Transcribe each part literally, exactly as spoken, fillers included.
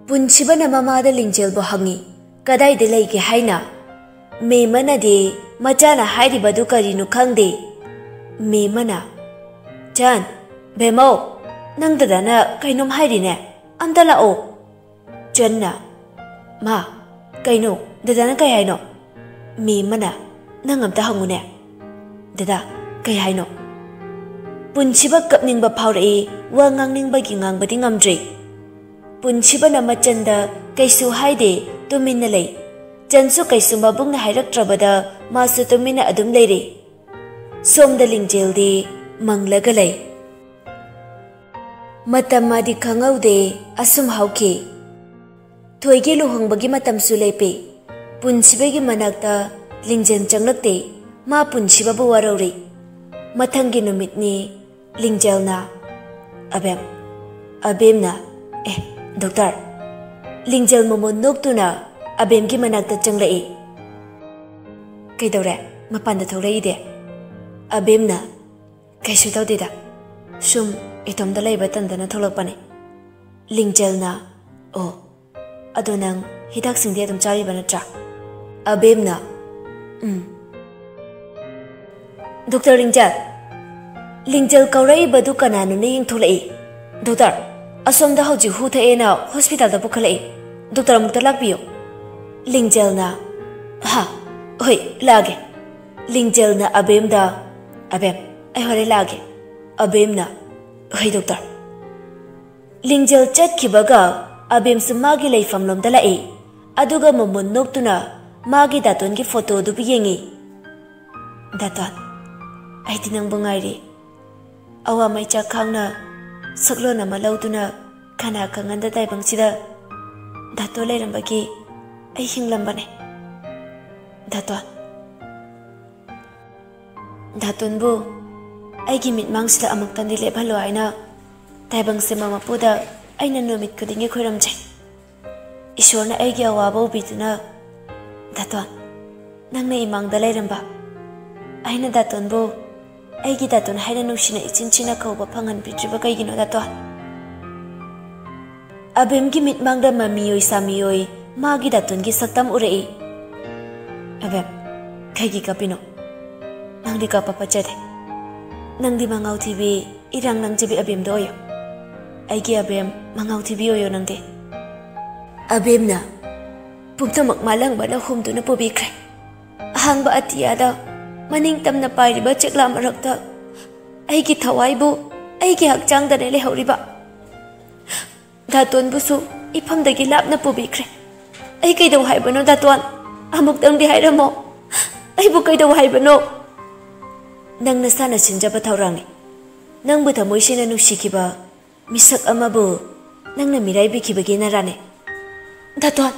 ꯄꯨꯟꯁꯤꯕꯅ ꯃꯃꯥꯗ ꯂꯤꯡꯖꯦꯜꯕꯨ ꯍꯪꯉꯤ, "ꯀꯗꯥꯏꯗ ꯂꯩꯒꯦ ꯍꯥꯏꯅ?" ꯃꯦꯃꯅꯗꯤ ꯃꯆꯥꯅ ꯍꯥꯏꯔꯤꯕꯗꯨ ꯀꯔꯤꯅꯣ ꯈꯪꯗꯦ꯫ ꯃꯦꯃꯅ, "ꯆꯟ, ꯕꯦꯃꯧ, ꯅꯪ ꯗꯗꯥꯅ ꯀꯩꯅꯣꯝ ꯍꯥꯏꯔꯤꯅꯦ, ꯑꯝꯇ ꯂꯥꯛꯑꯣ꯫" ꯆꯟꯅ, "ꯃꯥ, ꯀꯩꯅꯣ? ꯗꯗꯥꯅ ꯀꯩ ꯍꯥꯏꯅꯣ?" ꯃꯦꯃꯅ, "ꯅꯪ ꯑꯝꯇ ꯍꯪꯉꯨꯅꯦ꯫ ꯗꯗꯥ, ꯀꯩ ꯍꯥꯏꯅꯣ?" ꯄꯨꯟꯁꯤꯕ ꯀꯞꯅꯤꯡꯕ ꯐꯥꯎꯔꯛꯏ, ꯋꯥ ꯉꯥꯡꯅꯤꯡꯕꯒꯤ ꯉꯥꯡꯕꯗꯤ ꯉꯝꯗ꯭ꯔꯦ꯫ ꯄꯨꯟꯁꯤꯕꯅ ꯃꯆꯟꯗ ꯀꯩꯁꯨ ꯍꯥꯏꯗꯦ, ꯇꯨꯃꯤꯟꯅ ꯂꯩ꯫ ꯆꯟꯁꯨ ꯀꯩꯁꯨ ꯃꯕꯨꯡꯅ ꯍꯥꯏꯔꯛꯇ꯭ꯔꯕꯗ ꯃꯥꯁꯨ ꯇꯨꯃꯤꯟꯅ ꯑꯗꯨꯝ ꯂꯩꯔꯦ꯫ ꯁꯣꯝꯗ ꯂꯤꯡꯖꯦꯜꯗꯤ ꯃꯪꯂꯒ ꯂꯩ꯫ ꯃꯇꯝ ꯃꯥꯗꯤ ꯈꯪꯍꯧꯗꯦ, ꯑꯁꯨꯝ ꯍꯧꯈꯤ꯫ ꯊꯣꯏꯒꯤ ꯂꯨꯍꯣꯡꯕꯒꯤ ꯃꯇꯝꯁꯨ ꯂꯦꯞꯄꯤ꯫ ꯄꯨꯟꯁꯤꯕꯒꯤ ꯃꯅꯥꯛꯇ ꯂꯤꯡꯖꯦꯜ ꯆꯪꯂꯛꯇꯦ꯫ ꯃꯥ ꯄꯨꯟꯁꯤꯕꯕꯨ ꯋꯥꯔꯧꯔꯤ꯫ ꯃꯊꯪꯒꯤ ꯅꯨꯃꯤꯠꯅꯤ꯫ ꯂꯤꯡꯖꯦꯜꯅ, "ꯑꯕꯦꯝ꯫" ꯑꯕꯦꯝꯅ, "ꯑꯦ, ꯗꯣꯛꯇꯔ꯫" ꯂꯤꯡꯖꯦꯜ ꯃꯃꯣꯟ ꯅꯣꯛꯇꯨꯅ ꯑꯕꯦꯝꯒꯤ ꯃꯅꯥꯛꯇ ꯆꯪꯂꯛꯏ꯫ "ꯀꯩꯗꯧꯔꯦ? ꯃꯄꯥꯟꯗ ꯊꯣꯛꯂꯛꯏꯗꯤ?" ꯑꯕꯦꯝꯅ, "ꯀꯩꯁꯨ ꯇꯧꯗꯦꯗ, ꯁꯨꯝ ꯏꯇꯣꯝꯇ ꯂꯩꯕ ꯇꯟꯗꯅ ꯊꯣꯛꯂꯛꯄꯅꯦ꯫" ꯂꯤꯡꯖꯦꯜꯅ, "ꯑꯣ, ꯑꯗꯣ ꯅꯪ ꯍꯤꯗꯥꯛꯁꯤꯡꯗꯤ ꯑꯗꯨꯝ ꯆꯥꯔꯤꯕ ꯅꯠꯇ꯭ꯔꯥ?" ꯑꯕꯦꯝꯅ, "ꯎꯝ꯫" "ꯗꯣꯛꯇꯔ ꯂꯤꯡꯖꯦꯜ!" ꯂꯤꯡꯖꯦꯜ ꯀꯧꯔꯛꯏꯕꯗꯨ ꯀꯅꯥꯅꯣꯅ ꯌꯦꯡꯊꯣꯛꯂꯛꯏ꯫ "ꯗꯣꯛꯇꯔ, ꯑꯁꯣꯝꯗ ꯍꯧꯖꯤꯛ ꯍꯨ ꯊꯛꯑꯦꯅ ꯍꯣꯁꯄꯤꯇꯥꯜꯗ ꯄꯨꯈꯠꯂꯛꯏ꯫ ꯗꯣꯛꯇꯔ ꯑꯃꯨꯛꯇ ꯂꯥꯛꯄꯤꯌꯨ꯫" ꯂꯤꯡꯖꯦꯜꯅ, "ꯍꯥ, ꯍꯣꯏ, ꯂꯥꯛꯑꯒꯦ꯫" ꯂꯤꯡꯖꯦꯜꯅ ꯑꯕꯦꯝꯗ, "ꯑꯕꯦꯝ, ꯑꯩ ꯍꯣꯔꯦꯟ ꯂꯥꯛꯑꯒꯦ꯫" ꯑꯕꯦꯝꯅ, "ꯍꯣꯏ, ꯗꯣꯛꯇꯔ꯫" ꯂꯤꯡꯖꯦꯜ ꯆꯠꯈꯤꯕꯒ ꯑꯕꯦꯝꯁꯨ ꯃꯥꯒꯤ ꯂꯩꯐꯝꯂꯣꯝꯗ ꯂꯥꯛꯏ꯫ ꯑꯗꯨꯒ ꯃꯃꯣꯟ ꯅꯣꯛꯇꯨꯅ ꯃꯥꯒꯤ ꯗꯥꯇꯣꯟꯒꯤ ꯐꯣꯇꯣ ꯑꯗꯨꯕꯨ ꯌꯦꯡꯉꯤ꯫ "ꯗꯥꯇꯣꯟ, ꯑꯩꯗꯤ ꯅꯪꯕꯨ ꯉꯥꯏꯔꯤ꯫ ꯑꯋꯥ ꯃꯩꯆꯥꯛ ꯈꯥꯡꯅ ꯁꯛꯂꯣꯟ ꯑꯃ ꯂꯧꯗꯨꯅ ꯈꯅꯥ ꯈꯪꯍꯟꯗ ꯇꯥꯏꯕꯪꯁꯤꯗ ꯗꯥꯇꯣꯟ ꯂꯩꯔꯝꯕꯒꯤ ꯑꯩ ꯍꯤꯡꯂꯝꯕꯅꯦ꯫ ꯗꯥꯇꯣꯟ, ꯗꯥꯇꯣꯟꯕꯨ ꯑꯩꯒꯤ ꯃꯤꯠꯃꯥꯡꯁꯤꯗ ꯑꯃꯨꯛꯇꯪꯗꯤ ꯂꯦꯞꯍꯜꯂꯣ ꯍꯥꯏꯅ ꯇꯥꯏꯕꯪ ꯁꯦꯝꯕ ꯃꯄꯨꯗ ꯑꯩꯅ ꯅꯨꯃꯤꯠ ꯈꯨꯗꯤꯡꯒꯤ ꯈꯣꯏꯔꯝꯖꯩ꯫ ꯏꯁꯣꯔꯅ ꯑꯩꯒꯤ ꯑꯋꯥꯕ ꯎꯕꯤꯗꯨꯅ, ꯗꯥꯇꯣꯟ, ꯅꯪꯅ ꯏꯃꯥꯡꯗ ꯂꯩꯔꯝꯕ, ꯑꯩꯅ ꯗꯥꯇꯣꯟꯕꯨ ꯑꯩꯒꯤ ꯗꯥꯇꯣꯟ ꯍꯥꯏꯅ ꯅꯨꯡꯁꯤꯅ ꯏꯆꯤꯟ ꯆꯤꯟꯅ ꯀꯧꯕ ꯐꯪꯍꯟꯕꯤꯗ꯭ꯔꯤꯕ ꯀꯩꯒꯤꯅꯣ, ꯗꯥꯇꯣꯟ?" ꯑꯕꯦꯝꯒꯤ ꯃꯤꯠꯃꯥꯡꯗ ꯃꯃꯤꯑꯣꯏ ꯁꯥꯃꯤꯑꯣꯏ ꯃꯥꯒꯤ ꯗꯥꯇꯣꯟꯒꯤ ꯁꯛꯇꯝ ꯎꯔꯛꯏ꯫ "ꯑꯕꯦꯝ, ꯀꯩꯒꯤ ꯀꯞꯄꯤꯅꯣ? ꯅꯪꯗꯤ ꯀꯞꯄ ꯄꯛꯆꯗꯦ꯫ ꯅꯪꯗꯤ ꯃꯉꯥꯎ ꯊꯤꯕꯤ, ꯏꯔꯥꯡ ꯂꯪꯖꯕꯤ ꯑꯕꯦꯝꯗꯣ ꯑꯣꯏꯌꯣ꯫ ꯑꯩꯒꯤ ꯑꯕꯦꯝ, ꯃꯉꯥꯎ ꯊꯤꯕꯤ ꯑꯣꯏꯌꯣ ꯅꯪꯗꯤ꯫" ꯑꯕꯦꯝꯅ ꯄꯨꯝꯅꯃꯛ ꯃꯥꯂꯪꯕꯅ ꯍꯨꯝꯗꯨꯅ ꯄꯨꯕꯤꯈ꯭ꯔꯦ꯫ ꯑꯍꯥꯡꯕ ꯑꯇꯤꯌꯥꯗ ꯃꯅꯤꯡ ꯇꯝꯅ ꯄꯥꯏꯔꯤꯕ ꯆꯦꯛꯂꯥ ꯃꯔꯛꯇ ꯑꯩꯒꯤ ꯊꯋꯥꯏꯕꯨ ꯑꯩꯒꯤ ꯍꯛꯆꯥꯡꯗꯅꯦ ꯂꯩꯍꯧꯔꯤꯕ꯫ ꯗꯥꯇꯣꯟꯕꯨꯁꯨ ꯏꯐꯝꯗꯒꯤ ꯂꯥꯞꯅ ꯄꯨꯕꯤꯈ꯭ꯔꯦ꯫ "ꯑꯩ ꯀꯩꯗꯧ ꯍꯥꯏꯕꯅꯣ ꯗꯥꯇꯣꯟ? ꯑꯃꯨꯛꯇꯪꯗꯤ ꯍꯥꯏꯔꯝꯃꯣ꯫ ꯑꯩꯕꯨ ꯀꯩꯗꯧ ꯍꯥꯏꯕꯅꯣ?" "ꯅꯪ ꯅꯁꯥꯅ ꯁꯤꯟꯖꯕ ꯊꯧꯔꯥꯡꯅꯤ꯫ ꯅꯪꯕꯨ ꯊꯃꯣꯏ ꯁꯦꯡꯅ ꯅꯨꯡꯁꯤꯈꯤꯕ ꯃꯤꯁꯛ ꯑꯃꯕꯨ ꯅꯪꯅ ꯃꯤꯔꯥꯏꯕꯤꯈꯤꯕꯒꯤ ꯅꯔꯥꯅꯦ꯫" ꯗꯥꯇꯣꯟ꯫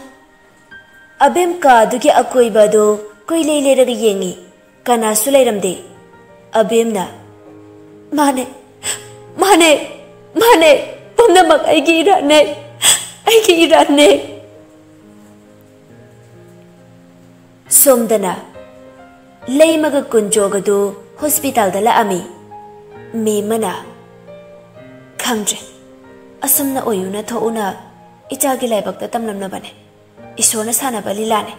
ꯑꯕꯦꯝ ꯀꯥ ꯑꯗꯨꯒꯤ ꯑꯀꯣꯏꯕ ꯑꯗꯨ ꯀꯣꯏꯂꯩ ꯂꯩꯔꯒ ꯌꯦꯡꯉꯤ꯫ ꯀꯅꯥꯁꯨ ꯂꯩꯔꯝꯗꯦ꯫ ꯑꯕꯦꯝꯅ, "ꯃꯥꯅꯦ, ꯃꯥꯅꯦ, ꯃꯥꯅꯦ, ꯄꯨꯝꯅꯃꯛ ꯑꯩꯒꯤ ꯏꯔꯥꯟꯅꯦ, ꯑꯩꯒꯤ ꯏꯔꯥꯟꯅꯦ꯫" ꯁꯣꯝꯗꯅ ꯂꯩꯃꯒ ꯀꯨꯟꯖꯣꯒꯗꯨ ꯍꯣꯁꯄꯤꯇꯥꯜꯗ ꯂꯥꯛꯑꯝꯃꯤ꯫ ꯃꯦꯝꯃꯅ, "ꯈꯪꯗ꯭ꯔꯦ, ꯑꯁꯨꯝꯅ ꯑꯣꯏꯌꯨꯅ ꯊꯣꯛꯎꯅ ꯏꯆꯥꯒꯤ ꯂꯥꯏꯕꯛꯇ ꯇꯝꯂꯝꯂꯕꯅꯦ꯫ ꯏꯁꯣꯔꯅ ꯁꯥꯟꯅꯕ ꯂꯤꯂꯥꯅꯦ꯫"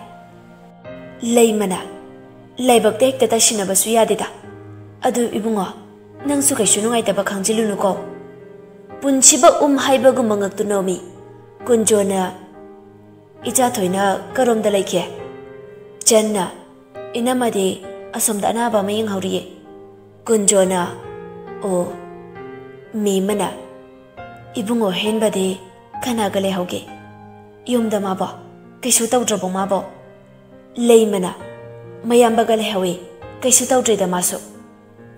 ꯂꯩꯃꯅ, "ꯂꯥꯏꯕꯛꯇ ꯍꯦꯛꯇ ꯇꯥꯏꯁꯤꯟꯅꯕꯁꯨ ꯌꯥꯗꯦꯗ꯫ ꯑꯗꯨ ꯏꯕꯨꯡꯉꯣ, ꯅꯪꯁꯨ ꯀꯩꯁꯨ ꯅꯨꯡꯉꯥꯏꯇꯕ ꯈꯪꯖꯤꯜꯂꯨꯅꯨꯀꯣ꯫ ꯄꯨꯟꯁꯤꯕ ꯎꯝ ꯍꯥꯏꯕꯒꯨꯝꯕ ꯉꯛꯇ ꯅꯣꯝꯃꯤ꯫" ꯀꯨꯟꯖꯣꯅ, "ꯏꯆꯥ ꯊꯣꯏꯅ ꯀꯔꯣꯝꯗ ꯂꯩꯒꯦ?" ꯆꯟꯅ, "ꯏꯅꯝꯃꯗꯤ ꯑꯁꯣꯝꯗ ꯑꯅꯥꯕ ꯑꯃ ꯌꯦꯡꯍꯧꯔꯤꯌꯦ꯫" ꯀꯨꯟꯖꯣꯅ, "ꯑꯣ꯫" ꯃꯦꯝꯃꯅ, "ꯏꯕꯨꯡꯉꯣ ꯍꯦꯟꯕꯗꯤ ꯀꯅꯥꯒ ꯂꯩꯍꯧꯒꯦ? ꯌꯨꯝꯗ ꯃꯥꯕꯣ? ꯀꯩꯁꯨ ꯇꯧꯗ꯭ꯔꯕꯣ ꯃꯥꯕꯣ?" ꯂꯩꯃꯅ, "ꯃꯌꯥꯝꯕꯒ ꯂꯩꯍꯧꯏ, ꯀꯩꯁꯨ ꯇꯧꯗ꯭ꯔꯦꯗ ꯃꯥꯁꯨ꯫"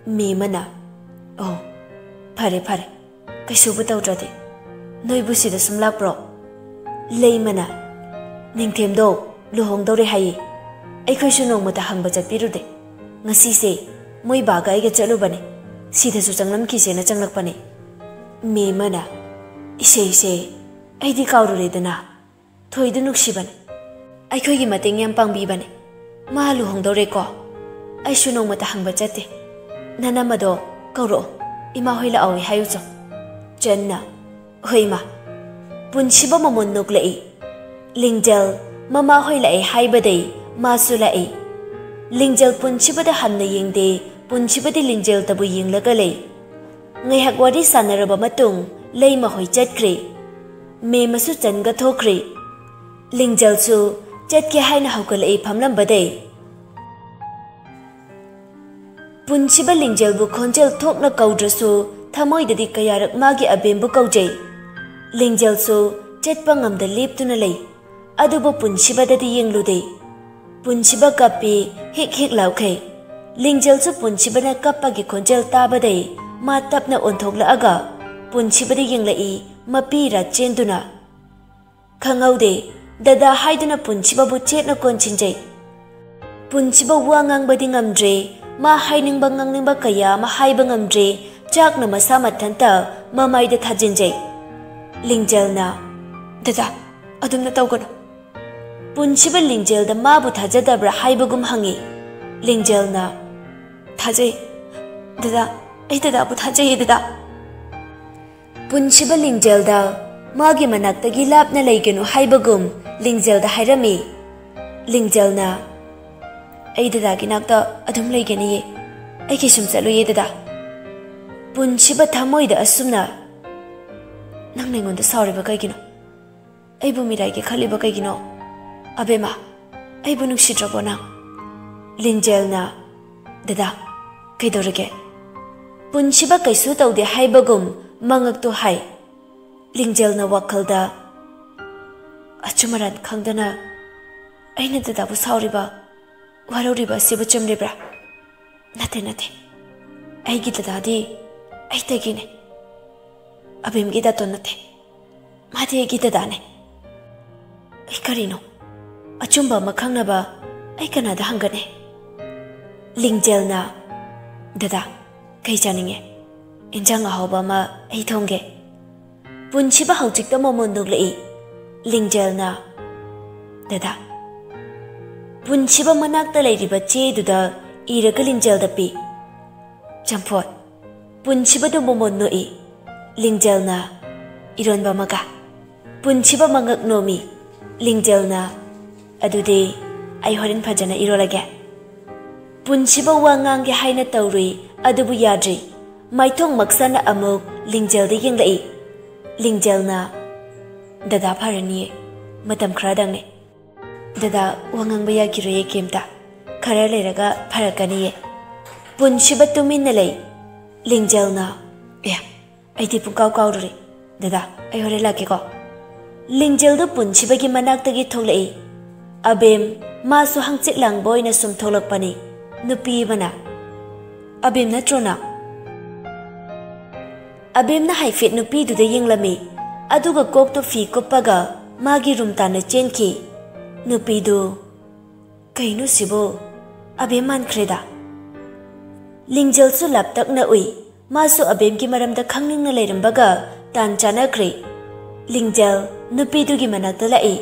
ꯃꯦꯝꯃꯅ, "ꯑꯣ, ꯐꯔꯦ ꯐꯔꯦ, ꯀꯩꯁꯨꯕꯨ ꯇꯧꯗ꯭ꯔꯗꯤ꯫ ꯅꯣꯏꯕꯨ ꯁꯤꯗ ꯁꯨꯝ ꯂꯥꯛꯄ꯭ꯔꯣ?" ꯂꯩꯃꯅ, "ꯅꯤꯡꯊꯦꯝꯗꯣ ꯂꯨꯍꯣꯡꯗꯧꯔꯦ ꯍꯥꯏꯌꯦ꯫ ꯑꯩꯈꯣꯏꯁꯨ ꯅꯣꯡꯃꯇ ꯍꯪꯕ ꯆꯠꯄꯤꯔꯨꯗꯦ꯫ ꯉꯁꯤꯁꯦ ꯃꯣꯏ ꯕꯥꯒ ꯑꯩꯒ ꯆꯠꯂꯨꯕꯅꯦ꯫ ꯁꯤꯗꯁꯨ ꯆꯪꯂꯝꯈꯤꯁꯦꯅ ꯆꯪꯂꯛꯄꯅꯦ꯫" ꯃꯦꯝꯃꯅ, "ꯏꯁꯦ, ꯏꯁꯦ, ꯑꯩꯗꯤ ꯀꯥꯎꯔꯨꯔꯦꯗꯅ꯫ ꯊꯣꯏꯗꯨ ꯅꯨꯡꯁꯤꯕꯅꯦ꯫ ꯑꯩꯈꯣꯏꯒꯤ ꯃꯇꯦꯡ ꯌꯥꯝ ꯄꯥꯡꯕꯤꯕꯅꯦ꯫ ꯃꯥ ꯂꯨꯍꯣꯡꯗꯧꯔꯦꯀꯣ? ꯑꯩꯁꯨ ꯅꯣꯡꯃꯇ ꯍꯪꯕ ꯆꯠꯇꯦ꯫ ꯅꯅꯝꯃꯗꯣ ꯀꯧꯔꯛꯑꯣ, ꯏꯃꯥ ꯍꯣꯏ ꯂꯥꯛꯍꯧꯏ ꯍꯥꯏꯌꯨ ꯆꯣ꯫" ꯆꯟꯅ, "ꯍꯣꯏ ꯏꯃꯥ꯫" ꯄꯨꯟꯁꯤꯕ ꯃꯃꯣꯟ ꯅꯣꯛꯂꯛꯏ꯫ ꯂꯤꯡꯖꯦꯜ ꯃꯃꯥ ꯍꯣꯏ ꯂꯥꯛꯑꯦ ꯍꯥꯏꯕꯗꯩ ꯃꯥꯁꯨ ꯂꯥꯛꯏ꯫ ꯂꯤꯡꯖꯦꯜ ꯄꯨꯟꯁꯤꯕꯗ ꯍꯟꯅ ꯌꯦꯡꯗꯦ, ꯄꯨꯟꯁꯤꯕꯗꯤ ꯂꯤꯡꯖꯦꯜꯇꯕꯨ ꯌꯦꯡꯂꯒ ꯂꯩ꯫ ꯉꯥꯏꯍꯥꯛ ꯋꯥꯔꯤ ꯁꯥꯟꯅꯔꯕ ꯃꯇꯨꯡ ꯂꯩꯃ ꯍꯣꯏ ꯆꯠꯈ꯭ꯔꯦ꯫ ꯃꯦꯝꯃꯁꯨ ꯆꯟꯒ ꯊꯣꯛꯈ꯭ꯔꯦ꯫ ꯂꯤꯡꯖꯦꯜꯁꯨ ꯆꯠꯀꯦ ꯍꯥꯏꯅ ꯍꯧꯒꯠꯂꯛꯏ ꯐꯝꯂꯝꯕꯗꯩ꯫ ꯄꯨꯟꯁꯤꯕ ꯂꯤꯡꯖꯦꯜꯕꯨ ꯈꯣꯟꯖꯦꯜ ꯊꯣꯛꯅ ꯀꯧꯗ꯭ꯔꯁꯨ ꯊꯃꯣꯏꯗꯗꯤ ꯀꯌꯥꯔꯛ ꯃꯥꯒꯤ ꯑꯕꯦꯝꯕꯨ ꯀꯧꯖꯩ꯫ ꯂꯤꯡꯖꯦꯜꯁꯨ ꯆꯠꯄ ꯉꯝꯗ ꯂꯦꯞꯇꯨꯅ ꯂꯩ꯫ ꯑꯗꯨꯕꯨ ꯄꯨꯟꯁꯤꯕꯗꯗꯤ ꯌꯦꯡꯂꯨꯗꯦ꯫ ꯄꯨꯟꯁꯤꯕ ꯀꯞꯄꯤ, ꯍꯤꯛ ꯍꯤꯛ ꯂꯥꯎꯈꯩ꯫ ꯂꯤꯡꯖꯦꯜꯁꯨ ꯄꯨꯟꯁꯤꯕꯅ ꯀꯞꯄꯒꯤ ꯈꯣꯟꯖꯦꯜ ꯇꯥꯕꯗꯩ ꯃꯥ ꯇꯞꯅ ꯑꯣꯟꯊꯣꯛꯂꯛꯑꯒ ꯄꯨꯟꯁꯤꯕꯗ ꯌꯦꯡꯂꯛꯏ, ꯃꯄꯤ ꯏꯔꯥ ꯆꯦꯟꯗꯨꯅ꯫ ꯈꯪꯍꯧꯗꯦ, ꯗꯗꯥ ꯍꯥꯏꯗꯨꯅ ꯄꯨꯟꯁꯤꯕꯕꯨ ꯆꯦꯠꯅ ꯀꯣꯟꯁꯤꯟꯖꯩ꯫ ꯄꯨꯟꯁꯤꯕ ꯋꯥ ꯉꯥꯡꯕꯗꯤ ꯉꯝꯗ꯭ꯔꯦ, ꯃꯥ ꯍꯥꯏꯅꯤꯡꯕ ꯉꯥꯡꯅꯤꯡꯕ ꯀꯌꯥ ꯑꯃ ꯍꯥꯏꯕ ꯉꯝꯗ꯭ꯔꯦ, ꯆꯥꯛꯅ ꯃꯁꯥ ꯃꯊꯟꯇ ꯃꯃꯥꯏꯗ ꯊꯥꯖꯤꯟꯖꯩ꯫ ꯂꯤꯡꯖꯦꯜꯅ, "ꯗꯗꯥ, ꯑꯗꯨꯝꯅ ꯇꯧꯒꯅꯨ꯫" ꯄꯨꯟꯁꯤꯕ ꯂꯤꯡꯖꯦꯜꯗ ꯃꯥꯕꯨ ꯊꯥꯖꯗꯕ꯭ꯔꯥ ꯍꯥꯏꯕꯒꯨꯝ ꯍꯪꯉꯤ꯫ ꯂꯤꯡꯖꯦꯜꯅ, "ꯊꯥꯖꯩ, ꯗꯗꯥ, ꯑꯩ ꯗꯗꯥꯕꯨ ꯊꯥꯖꯩꯌꯦ, ꯗꯗꯥ꯫" ꯄꯨꯟꯁꯤꯕ ꯂꯤꯡꯖꯦꯜꯗ ꯃꯥꯒꯤ ꯃꯅꯥꯛꯇꯒꯤ ꯂꯥꯞꯅ ꯂꯩꯒꯅꯨ ꯍꯥꯏꯕꯒꯨꯝ ꯂꯤꯡꯖꯦꯜꯗ ꯍꯥꯏꯔꯝꯃꯤ꯫ ꯂꯤꯡꯖꯦꯜꯅ, "ꯑꯩ ꯗꯗꯥꯒꯤ ꯅꯥꯛꯇ ꯑꯗꯨꯝ ꯂꯩꯒꯅꯤꯌꯦ, ꯑꯩ ꯀꯩꯁꯨꯝ ꯆꯠꯂꯣꯏꯌꯦ ꯗꯗꯥ꯫" ꯄꯨꯟꯁꯤꯕ ꯊꯃꯣꯏꯗ ꯑꯁꯨꯝꯅ, "ꯅꯪꯅ ꯑꯩꯉꯣꯟꯗ ꯁꯥꯎꯔꯤꯕ ꯀꯩꯒꯤꯅꯣ? ꯑꯩꯕꯨ ꯃꯤꯔꯥꯏꯒꯦ ꯈꯜꯂꯤꯕ ꯀꯩꯒꯤꯅꯣ? ꯑꯕꯦꯝꯃ, ꯑꯩꯕꯨ ꯅꯨꯡꯁꯤꯗ꯭ꯔꯕꯣ ꯅꯪ?" ꯂꯤꯡꯖꯦꯜꯅ, "ꯗꯗꯥ, ꯀꯩꯗꯧꯔꯒꯦ?" ꯄꯨꯟꯁꯤꯕ ꯀꯩꯁꯨ ꯇꯧꯗꯦ ꯍꯥꯏꯕꯒꯨꯝ ꯃꯉꯛꯇꯨ ꯍꯥꯏ꯫ ꯂꯤꯡꯖꯦꯜꯅ ꯋꯥꯈꯜꯗ, "ꯑꯆꯨꯝ ꯑꯔꯥꯟ ꯈꯪꯗꯅ ꯑꯩꯅ ꯗꯗꯥꯕꯨ ꯁꯥꯎꯔꯤꯕ, ꯋꯥꯔꯧꯔꯤꯕ ꯑꯁꯤꯕꯨ ꯆꯨꯝꯂꯤꯕ꯭ꯔꯥ? ꯅꯠꯇꯦ, ꯅꯠꯇꯦ꯫ ꯑꯩꯒꯤ ꯗꯗꯥꯗꯤ ꯑꯩꯇꯒꯤꯅꯦ꯫ ꯑꯕꯦꯝꯒꯤ ꯗꯥꯇꯣꯟ ꯅꯠꯇꯦ꯫ ꯃꯥꯗꯤ ꯑꯩꯒꯤ ꯗꯗꯥꯅꯦ꯫ ꯑꯩ ꯀꯔꯤꯅꯣ? ꯑꯆꯨꯝꯕ ꯑꯃ ꯈꯪꯅꯕ ꯑꯩ ꯀꯅꯥꯗ ꯍꯪꯒꯅꯤ?" ꯂꯤꯡꯖꯦꯜꯅ, "ꯗꯗꯥ, ꯀꯩ ꯆꯥꯅꯤꯡꯉꯦ? ꯏꯟꯖꯥꯡ ꯑꯍꯥꯎꯕ ꯑꯃ ꯑꯩ ꯊꯣꯡꯒꯦ꯫" ꯄꯨꯟꯁꯤꯕ ꯍꯧꯖꯤꯛꯇ ꯃꯃꯣꯟ ꯅꯣꯛꯂꯛꯏ꯫ ꯂꯤꯡꯖꯦꯜꯅ, "ꯗꯗꯥ꯫" ꯄꯨꯟꯁꯤꯕ ꯃꯅꯥꯛꯇ ꯂꯩꯔꯤꯕ ꯆꯦꯗꯨꯗ ꯏꯔꯒ ꯂꯤꯡꯖꯦꯜꯗ ꯄꯤ꯫ "ꯆꯝꯐꯨꯠ꯫" ꯄꯨꯟꯁꯤꯕꯗꯨ ꯃꯃꯣꯟ ꯅꯣꯛꯏ꯫ ꯂꯤꯡꯖꯦꯜꯅ, "ꯏꯔꯣꯟꯕ ꯑꯃꯒ꯫" ꯄꯨꯟꯁꯤꯕ ꯃꯉꯛ ꯅꯣꯝꯃꯤ꯫ ꯂꯤꯡꯖꯦꯜꯅ, "ꯑꯗꯨꯗꯤ ꯑꯩ ꯍꯣꯔꯦꯟ ꯐꯖꯅ ꯏꯔꯣꯜꯂꯒꯦ꯫" ꯄꯨꯟꯁꯤꯕ ꯋꯥ ꯉꯥꯡꯒꯦ ꯍꯥꯏꯅ ꯇꯧꯔꯨꯏ, ꯑꯗꯨꯕꯨ ꯌꯥꯗ꯭ꯔꯤ꯫ ꯃꯥꯏꯊꯣꯡ ꯃꯛꯁꯥꯅ ꯑꯃꯨꯛ ꯂꯤꯡꯖꯦꯜꯗ ꯌꯦꯡꯂꯛꯏ꯫ ꯂꯤꯡꯖꯦꯜꯅ, "ꯗꯗꯥ ꯐꯔꯅꯤꯌꯦ, ꯃꯇꯝ ꯈꯔꯗꯪꯅꯦ꯫ ꯗꯗꯥ ꯋꯥ ꯉꯥꯡꯕ ꯌꯥꯈꯤꯔꯣꯏꯌꯦ ꯀꯩꯝꯇ꯫ ꯈꯔ ꯂꯩꯔꯒ ꯐꯔꯛꯀꯅꯤꯌꯦ꯫" ꯄꯨꯟꯁꯤꯕ ꯇꯨꯃꯤꯟꯅ ꯂꯩ꯫ ꯂꯤꯡꯖꯦꯜꯅ, "ꯑꯦ, ꯑꯩꯗꯤ ꯄꯨꯡꯀꯥꯎ ꯀꯥꯎꯔꯨꯔꯦ꯫ ꯗꯗꯥ, ꯑꯩ ꯍꯣꯔꯦꯟ ꯂꯥꯛꯀꯦꯀꯣ꯫" ꯂꯤꯡꯖꯦꯜꯗꯨ ꯄꯨꯟꯁꯤꯕꯒꯤ ꯃꯅꯥꯛꯇꯒꯤ ꯊꯣꯛꯂꯛꯏ꯫ ꯑꯕꯦꯝ, ꯃꯥꯁꯨ ꯍꯪꯆꯤꯠ ꯂꯥꯡꯕ ꯑꯣꯏꯅ ꯁꯨꯝ ꯊꯣꯛꯂꯛꯄꯅꯤ꯫ ꯅꯨꯄꯤ ꯑꯃꯅ, "ꯑꯕꯦꯝ ꯅꯠꯇ꯭ꯔꯣ ꯅꯪ?" ꯑꯕꯦꯝꯅ ꯍꯥꯏꯐꯦꯠ ꯅꯨꯄꯤꯗꯨꯗ ꯌꯦꯡꯂꯝꯃꯤ, ꯑꯗꯨꯒ ꯀꯣꯛꯇꯨ ꯐꯤ ꯀꯨꯞꯄꯒ ꯃꯥꯒꯤ ꯔꯨꯝ ꯇꯥꯟꯅ ꯆꯦꯟꯈꯤ꯫ ꯅꯨꯄꯤꯗꯨ, "ꯀꯩꯅꯣ ꯁꯤꯕꯨ? ꯑꯕꯦꯝ ꯃꯥꯟꯈ꯭ꯔꯦꯗ꯫" ꯂꯤꯡꯖꯦꯜꯁꯨ ꯂꯥꯞꯇꯛꯅ ꯎꯏ꯫ ꯃꯥꯁꯨ ꯑꯕꯦꯝꯒꯤ ꯃꯔꯝꯗ ꯈꯪꯅꯤꯡꯅ ꯂꯩꯔꯝꯕꯒ ꯇꯥꯟ ꯆꯥꯅꯈ꯭ꯔꯦ꯫ ꯂꯤꯡꯖꯦꯜ ꯅꯨꯄꯤꯗꯨꯒꯤ ꯃꯅꯥꯛꯇ ꯂꯥꯛꯏ꯫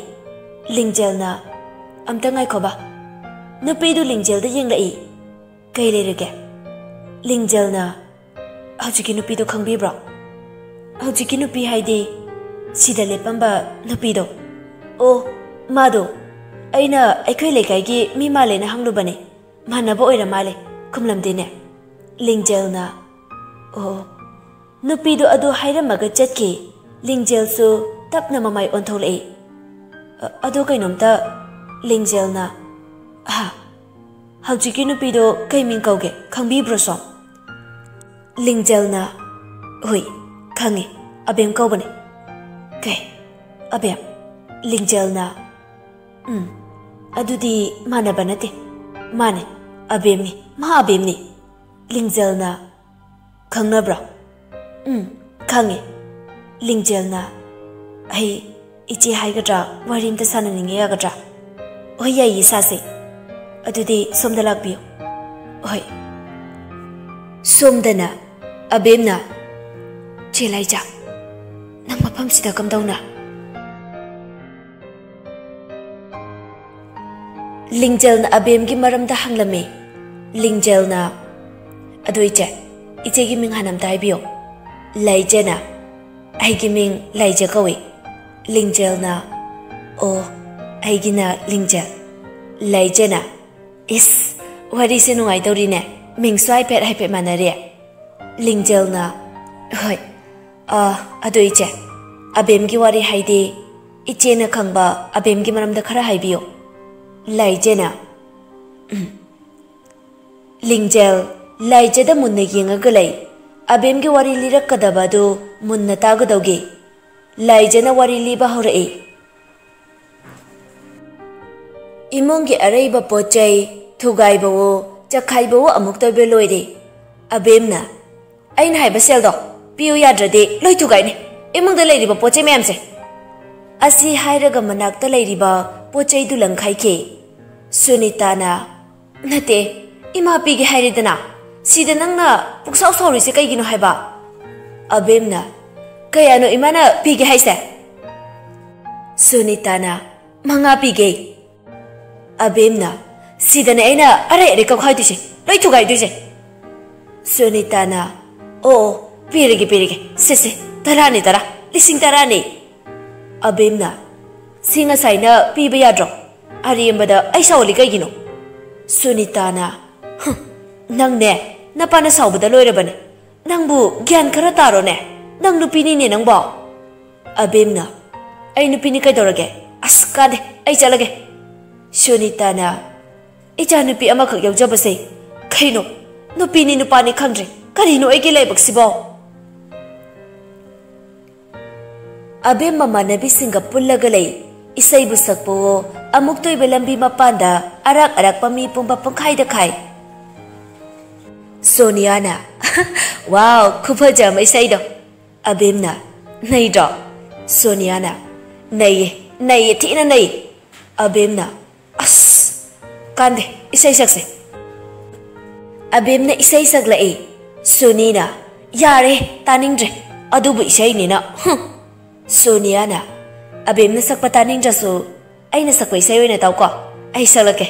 ꯂꯤꯡꯖꯦꯜꯅ, "ꯑꯝꯇ ꯉꯥꯏꯈꯣꯕ꯫" ꯅꯨꯄꯤꯗꯨ ꯂꯤꯡꯖꯦꯜꯗ ꯌꯦꯡꯂꯛꯏ꯫ "ꯀꯩ ꯂꯩꯔꯒꯦ?" ꯂꯤꯡꯖꯦꯜꯅ, "ꯍꯧꯖꯤꯛꯀꯤ ꯅꯨꯄꯤꯗꯣ ꯈꯪꯕꯤꯕ꯭ꯔꯣ?" "ꯍꯧꯖꯤꯛꯀꯤ ꯅꯨꯄꯤ ꯍꯥꯏꯗꯤ?" "ꯁꯤꯗ ꯂꯦꯞꯄꯝꯕ ꯅꯨꯄꯤꯗꯣ?" "ꯑꯣ, ꯃꯥꯗꯣ ꯑꯩꯅ ꯑꯩꯈꯣꯏ ꯂꯩꯀꯥꯏꯒꯤ ꯃꯤ ꯃꯥꯜꯂꯦꯅ ꯍꯪꯂꯨꯕꯅꯦ꯫ ꯃꯥꯟꯅꯕ ꯑꯣꯏꯔ ꯃꯥꯜꯂꯦ, ꯈꯨꯝꯂꯝꯗꯦꯅꯦ꯫" ꯂꯤꯡꯖꯦꯜꯅ, "ꯑꯣ꯫" ꯅꯨꯄꯤꯗꯨ ꯑꯗꯨ ꯍꯥꯏꯔꯝꯃꯒ ꯆꯠꯈꯤ꯫ ꯂꯤꯡꯖꯦꯜꯁꯨ ꯇꯞꯅ ꯃꯃꯥꯏ ꯑꯣꯟꯊꯣꯛꯂꯛꯏ꯫ "ꯑ-, ꯑꯗꯣ ꯀꯩꯅꯣꯝꯇ꯫" ꯂꯤꯡꯖꯦꯜꯅ, "ꯑꯍꯥ, ꯍꯧꯖꯤꯛꯀꯤ ꯅꯨꯄꯤꯗꯣ ꯀꯩ ꯃꯤꯡ ꯀꯧꯒꯦ, ꯈꯪꯕꯤꯕ꯭ꯔꯣ ꯁꯣꯝ?" ꯂꯤꯡꯖꯦꯜꯅ, "ꯍꯣꯏ, ꯈꯪꯉꯤ, ꯑꯕꯦꯝ ꯀꯧꯕꯅꯦ꯫" "ꯀꯩ, ꯑꯕꯦꯝ?" ꯂꯤꯡꯖꯦꯜꯅ, "ꯎꯝ, ꯑꯗꯨꯗꯤ ꯃꯥꯟꯅꯕ ꯅꯠꯇꯦ꯫ ꯃꯥꯅꯦ, ꯑꯕꯦꯝꯅꯤ, ꯃꯍꯥ ꯑꯕꯦꯝꯅꯤ꯫" ꯂꯤꯡꯖꯦꯜꯅ, "ꯈꯪꯅꯕ꯭ꯔꯣ?" "ꯎꯝ, ꯈꯪꯉꯦ꯫" ꯂꯤꯡꯖꯦꯜꯅ, "ꯑꯩ ꯏꯆꯦ ꯍꯥꯏꯒꯗ꯭ꯔꯥ, ꯋꯥꯔꯤ ꯑꯝꯇ ꯁꯥꯟꯅꯅꯤꯡꯉꯦ, ꯌꯥꯒꯗ꯭ꯔꯥ?" "ꯍꯣꯏ, ꯌꯥꯏꯌꯦ, ꯁꯥꯁꯦ꯫ ꯑꯗꯨꯗꯤ ꯁꯣꯝꯗ ꯂꯥꯛꯄꯤꯌꯨ꯫" "ꯍꯣꯏ꯫" ꯁꯣꯝꯗꯅ ꯑꯕꯦꯝꯅ, "ꯆꯦ ꯂꯥꯏꯖꯥ, ꯅꯪ ꯃꯐꯝꯁꯤꯗ ꯀꯝꯗꯧꯅ?" ꯂꯤꯡꯖꯦꯜꯅ ꯑꯕꯦꯝꯒꯤ ꯃꯔꯝꯗ ꯍꯪꯂꯝꯃꯤ꯫ ꯂꯤꯡꯖꯦꯜꯅ, "ꯑꯗꯨ ꯏꯆꯦ, ꯏꯆꯦꯒꯤ ꯃꯤꯡ ꯍꯥꯟꯅ ꯑꯝꯇ ꯍꯥꯏꯕꯤꯌꯨ꯫" ꯂꯥꯏꯖꯥꯅ, "ꯑꯩꯒꯤ ꯃꯤꯡ ꯂꯥꯏꯖꯥ ꯀꯧꯏ꯫" ꯂꯤꯡꯖꯦꯜꯅ, "ꯑꯣ, ꯑꯩꯒꯤꯅ ꯂꯤꯡꯖꯦꯜ꯫ ꯂꯩꯖꯦꯅ, ꯏꯁ, ꯋꯥꯔꯤꯁꯦ ꯅꯨꯡꯉꯥꯏꯗꯧꯔꯤꯅꯦ꯫ ꯃꯤꯡꯁꯨ ꯍꯥꯏꯐꯦꯠ ꯍꯥꯏꯐꯦꯠ ꯃꯥꯟꯅꯔꯦ꯫" ꯂꯤꯡꯖꯦꯜꯅ, "ꯍꯣꯏ, ꯑ, ꯑꯗꯨ ꯏꯆꯦ, ꯑꯕꯦꯝꯒꯤ ꯋꯥꯔꯤ ꯍꯥꯏꯗꯤ ꯏꯆꯦꯅ ꯈꯪꯕ ꯑꯕꯦꯝꯒꯤ ꯃꯔꯝꯗ ꯈꯔ ꯍꯥꯏꯕꯤꯌꯨ꯫" ꯂꯩꯖꯦꯅ, "ꯎꯝ꯫" ꯂꯤꯡꯖꯦꯜ ꯂꯥꯏꯖꯗ ꯃꯨꯟꯅ ꯌꯦꯡꯉꯒ ꯂꯩ꯫ ꯑꯕꯦꯝꯒꯤ ꯋꯥꯔꯤ ꯂꯤꯔꯛꯀꯗꯕ ꯑꯗꯨ ꯃꯨꯟꯅ ꯇꯥꯒꯗꯧꯒꯤ꯫ ꯂꯥꯏꯖꯅ ꯋꯥꯔꯤ ꯂꯤꯕ ꯍꯧꯔꯛꯏ꯫ ꯏꯃꯨꯡꯒꯤ ꯑꯔꯩꯕ ꯄꯣꯠ ꯆꯩ ꯊꯨꯒꯥꯏꯕꯋꯣ, ꯆꯈꯥꯏꯕꯋꯣ ꯑꯃꯨꯛ ꯇꯧꯕ ꯂꯣꯏꯔꯦ꯫ ꯑꯕꯦꯝꯅ, "ꯑꯩꯅ ꯍꯥꯏꯕ ꯁꯦꯜꯗꯣ ꯄꯤꯌꯨ, ꯌꯥꯗ꯭ꯔꯗꯤ ꯂꯣꯏ ꯊꯨꯒꯥꯏꯅꯤ, ꯏꯃꯨꯡꯗ ꯂꯩꯔꯤꯕ ꯄꯣꯠ ꯆꯩ ꯃꯌꯥꯝꯁꯦ꯫" ꯑꯁꯤ ꯍꯥꯏꯔꯒ ꯃꯅꯥꯛꯇ ꯂꯩꯔꯤꯕ ꯄꯣꯠ ꯆꯩꯗꯨ ꯂꯪꯈꯥꯏꯈꯤ꯫ ꯁꯨꯅꯤꯇꯥꯅ, "ꯅꯠꯇꯦ, ꯏꯃꯥ ꯄꯤꯒꯦ ꯍꯥꯏꯔꯦꯗꯅ, ꯁꯤꯗ ꯅꯪꯅ ꯄꯨꯛꯁꯥꯎ ꯁꯥꯎꯔꯤꯁꯦ ꯀꯩꯒꯤꯅꯣ ꯍꯥꯏꯕ?" ꯑꯕꯦꯝꯅ, "ꯀꯌꯥꯅꯣ ꯏꯃꯥꯅ ꯄꯤꯒꯦ ꯍꯥꯏꯁꯦ?" ꯁꯨꯅꯤꯇꯥꯅ, "ꯃꯉꯥ ꯄꯤꯒꯦ꯫" ꯑꯕꯦꯝꯅ, "ꯁꯤꯗꯅꯦ ꯑꯩꯅ ꯑꯔꯩ ꯑꯔꯩ ꯀꯧꯈꯥꯏꯗꯣꯏꯁꯦ, ꯂꯣꯏ ꯊꯨꯒꯥꯏꯗꯣꯏꯁꯦ꯫" ꯁꯨꯅꯤꯇꯥꯅ, "ꯑꯣ, ꯑꯣ, ꯄꯤꯔꯒꯦ, ꯄꯤꯔꯒꯦ, ꯁꯦ, ꯁꯦ, ꯇꯔꯥꯅꯤ, ꯇꯔꯥ, ꯂꯤꯁꯤꯡ ꯇꯔꯥꯅꯤ꯫" ꯑꯕꯦꯝꯅ, "ꯁꯤ ꯉꯁꯥꯏꯅ ꯄꯤꯕ ꯌꯥꯗ꯭ꯔꯣ? ꯑꯔꯦꯝꯕꯗ ꯑꯩ ꯁꯥꯎꯍꯜꯂꯤ ꯀꯩꯒꯤꯅꯣ?" ꯁꯨꯅꯤꯇꯥꯅ, "ꯍꯨꯝ, ꯅꯪꯅꯦ, ꯅꯄꯥꯅ ꯁꯥꯎꯕꯗ ꯂꯣꯏꯔꯕꯅꯦ꯫ ꯅꯪꯕꯨ ꯒ꯭ꯌꯥꯟ ꯈꯔ ꯇꯥꯔꯣꯅꯦ꯫ ꯅꯪ ꯅꯨꯄꯤꯅꯤꯅꯦ ꯅꯪꯕꯣ꯫" ꯑꯕꯦꯝꯅ, "ꯑꯩ ꯅꯨꯄꯤꯅꯤ ꯀꯩꯗꯧꯔꯒꯦ? ꯑꯁ, ꯀꯥꯟꯗꯦ, ꯑꯩ ꯆꯠꯂꯒꯦ꯫" ꯁꯨꯅꯤꯇꯥꯅ, "ꯏꯆꯥ ꯅꯨꯄꯤ ꯑꯃꯈꯛ ꯌꯥꯎꯖꯕꯁꯦ ꯀꯩꯅꯣ? ꯅꯨꯄꯤꯅꯤ ꯅꯨꯄꯥꯅꯤ ꯈꯪꯗ꯭ꯔꯦ꯫ ꯀꯔꯤꯅꯣ ꯑꯩꯒꯤ ꯂꯥꯏꯕꯛꯁꯤꯕꯣ?" ꯑꯕꯦꯝ ꯃꯃꯥꯟꯅꯕꯤꯁꯤꯡꯒ ꯄꯨꯜꯂꯒ ꯂꯩ꯫ ꯏꯁꯩꯕꯨ ꯁꯛꯄꯋꯣ, ꯑꯃꯨꯛ ꯇꯣꯏꯕ ꯂꯝꯕꯤ ꯃꯄꯥꯟꯗ ꯑꯔꯥꯛ ꯑꯔꯥꯛꯄ ꯃꯤ ꯄꯨꯝꯕ ꯄꯨꯡꯈꯥꯏꯗ ꯈꯥꯏ꯫ ꯁꯣꯅꯤꯌꯥꯅ, "ꯋꯥꯎ, ꯈꯨꯐꯖ ꯑꯃ ꯏꯁꯩꯗꯣ꯫" ꯑꯕꯦꯝꯅ, "ꯅꯩꯗ꯭ꯔꯣ?" ꯁꯣꯅꯤꯌꯥꯅ, "ꯅꯩꯌꯦ, ꯅꯩꯌꯦ, ꯊꯤꯅ ꯅꯩ꯫" ꯑꯕꯦꯝꯅ, "ꯑꯁ, ꯀꯥꯟꯗꯦ, ꯏꯁꯩ ꯁꯛꯁꯦ꯫" ꯑꯕꯦꯝꯅ ꯏꯁꯩ ꯁꯛꯂꯛꯏ꯫ ꯁꯨꯅꯤꯅ, "ꯌꯥꯔꯦ, ꯇꯥꯅꯤꯡꯗ꯭ꯔꯦ꯫ ꯑꯗꯨꯕꯨ ꯏꯁꯩꯅꯤꯅ, ꯍꯨꯝ꯫" ꯁꯣꯅꯤꯌꯥꯅ, "ꯑꯕꯦꯝꯅ ꯁꯛꯄ ꯇꯥꯅꯤꯡꯗ꯭ꯔꯁꯨ ꯑꯩꯅ ꯁꯛꯄ ꯏꯁꯩ ꯑꯣꯏꯅ ꯇꯥꯎꯀꯣ꯫ ꯑꯩ ꯁꯛꯂꯛꯀꯦ꯫"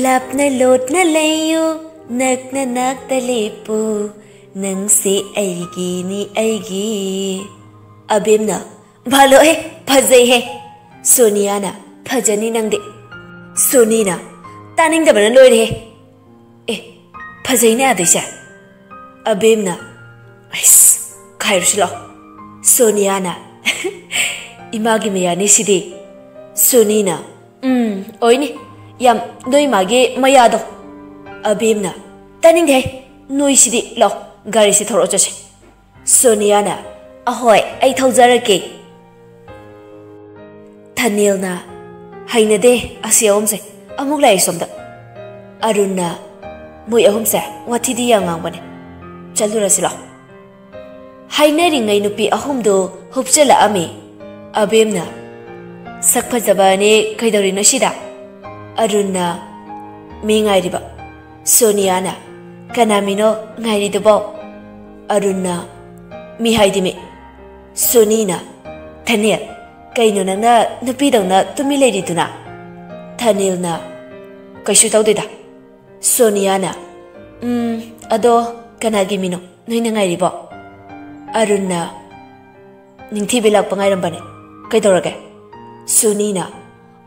ꯂꯥꯞꯅ ꯂꯣꯠꯅ ꯂꯩꯌꯨ, ꯅꯛꯅ ꯅꯛꯇ ꯂꯦꯞꯄꯨ, ꯅꯪꯁꯦ ꯑꯩꯒꯤꯅꯤ ꯑꯩꯒꯤ꯫ ꯑꯕꯦꯝꯅ, "ꯚꯥꯂꯣꯍꯦ, ꯐꯖꯩꯍꯦ!" ꯁꯣꯅꯤꯌꯥꯅ, "ꯐꯖꯅꯤ ꯅꯪꯗꯤ!" ꯁꯣꯅꯤꯅ, "ꯇꯥꯅꯤꯡꯗꯕꯅ ꯂꯣꯏꯔꯦꯍꯦ!" "ꯑꯦ, ꯐꯖꯩꯅꯦ ꯑꯗꯩꯁꯦ!" ꯑꯕꯦꯝꯅ, "ꯑꯩꯁ, ꯈꯥꯏꯔꯨꯁꯤ ꯂꯥꯎ!" ꯁꯣꯅꯤꯌꯥꯅ, "ꯏꯃꯥꯒꯤ ꯃꯌꯥꯅꯤ ꯁꯤꯗꯤ!" ꯁꯣꯅꯤꯅ, "ꯎꯝ, ꯑꯣꯏꯅꯤ꯫ ꯌꯥꯝ ꯅꯣꯏ ꯃꯥꯒꯤ ꯃꯌꯥꯗꯣ!" ꯑꯕꯦꯝꯅ, "ꯇꯥꯅꯤꯡꯗꯦꯍꯦ! ꯅꯣꯏꯁꯤꯗꯤ! ꯂꯥꯎ, ꯒꯥꯔꯤꯁꯦ ꯊꯧꯔꯛꯑꯣ ꯆꯠꯁꯦ!" ꯁꯣꯅꯤꯌꯥꯅ, "ꯑꯍꯣꯏ, ꯑꯩ ꯊꯧꯖꯔꯛꯀꯦ!" ꯊꯅꯦꯜꯅ, "ꯍꯩꯅꯗꯦ ꯑꯁꯤ ꯑꯍꯨꯝꯁꯦ, ꯑꯃꯨꯛ ꯂꯥꯛꯑꯦ ꯁꯣꯝꯗ!" ꯑꯔꯨꯟꯅ, "ꯃꯣꯏ ꯑꯍꯨꯝꯁꯦ ꯋꯥꯊꯤꯗꯤ ꯌꯥꯝ ꯉꯥꯡꯕꯅꯦ꯫ ꯆꯠꯂꯨꯔꯁꯤ ꯂꯥꯎ!" ꯍꯥꯏꯅꯔꯤꯉꯩ ꯅꯨꯄꯤ ꯑꯍꯨꯝꯗꯨ ꯍꯨꯞꯆꯜꯂꯛꯑꯝꯃꯤ꯫ ꯑꯕꯦꯝꯅ, "ꯁꯛ ꯐꯖꯕꯅꯦ, ꯀꯩꯗꯧꯔꯤꯅꯣ ꯁꯤꯗ?" ꯑꯔꯨꯟꯅ, "ꯃꯤ ꯉꯥꯏꯔꯤꯕ꯫" ꯁꯣꯅꯤꯌꯥꯅ, "ꯀꯅꯥ ꯃꯤꯅꯣ ꯉꯥꯏꯔꯤꯗꯨꯕꯣ?" ꯑꯔꯨꯟꯅ, "ꯃꯤ ꯍꯥꯏꯗꯤ ꯃꯤ꯫" ꯁꯣꯅꯤꯅ, "ꯊꯅꯦꯜ, ꯀꯩꯅꯣ ꯅꯪꯅ ꯅꯨꯄꯤꯗꯧꯅ ꯇꯨꯃꯤꯟ ꯂꯩꯔꯤꯗꯨꯅ?" ꯊꯅꯦꯜꯅ, "ꯀꯩꯁꯨ ꯇꯧꯗꯦꯗ꯫" ꯁꯣꯅꯤꯌꯥꯅ, "ꯎꯝ, ꯑꯗꯣ ꯀꯅꯥꯒꯤ ꯃꯤꯅꯣ ꯅꯣꯏꯅ ꯉꯥꯏꯔꯤꯕꯣ?" ꯑꯔꯨꯟꯅ, "ꯅꯤꯡꯊꯤꯕꯤ ꯂꯥꯛꯄ ꯉꯥꯏꯔꯝꯕꯅꯦ꯫ ꯀꯩꯗꯧꯔꯒꯦ?" ꯁꯣꯅꯤꯅ,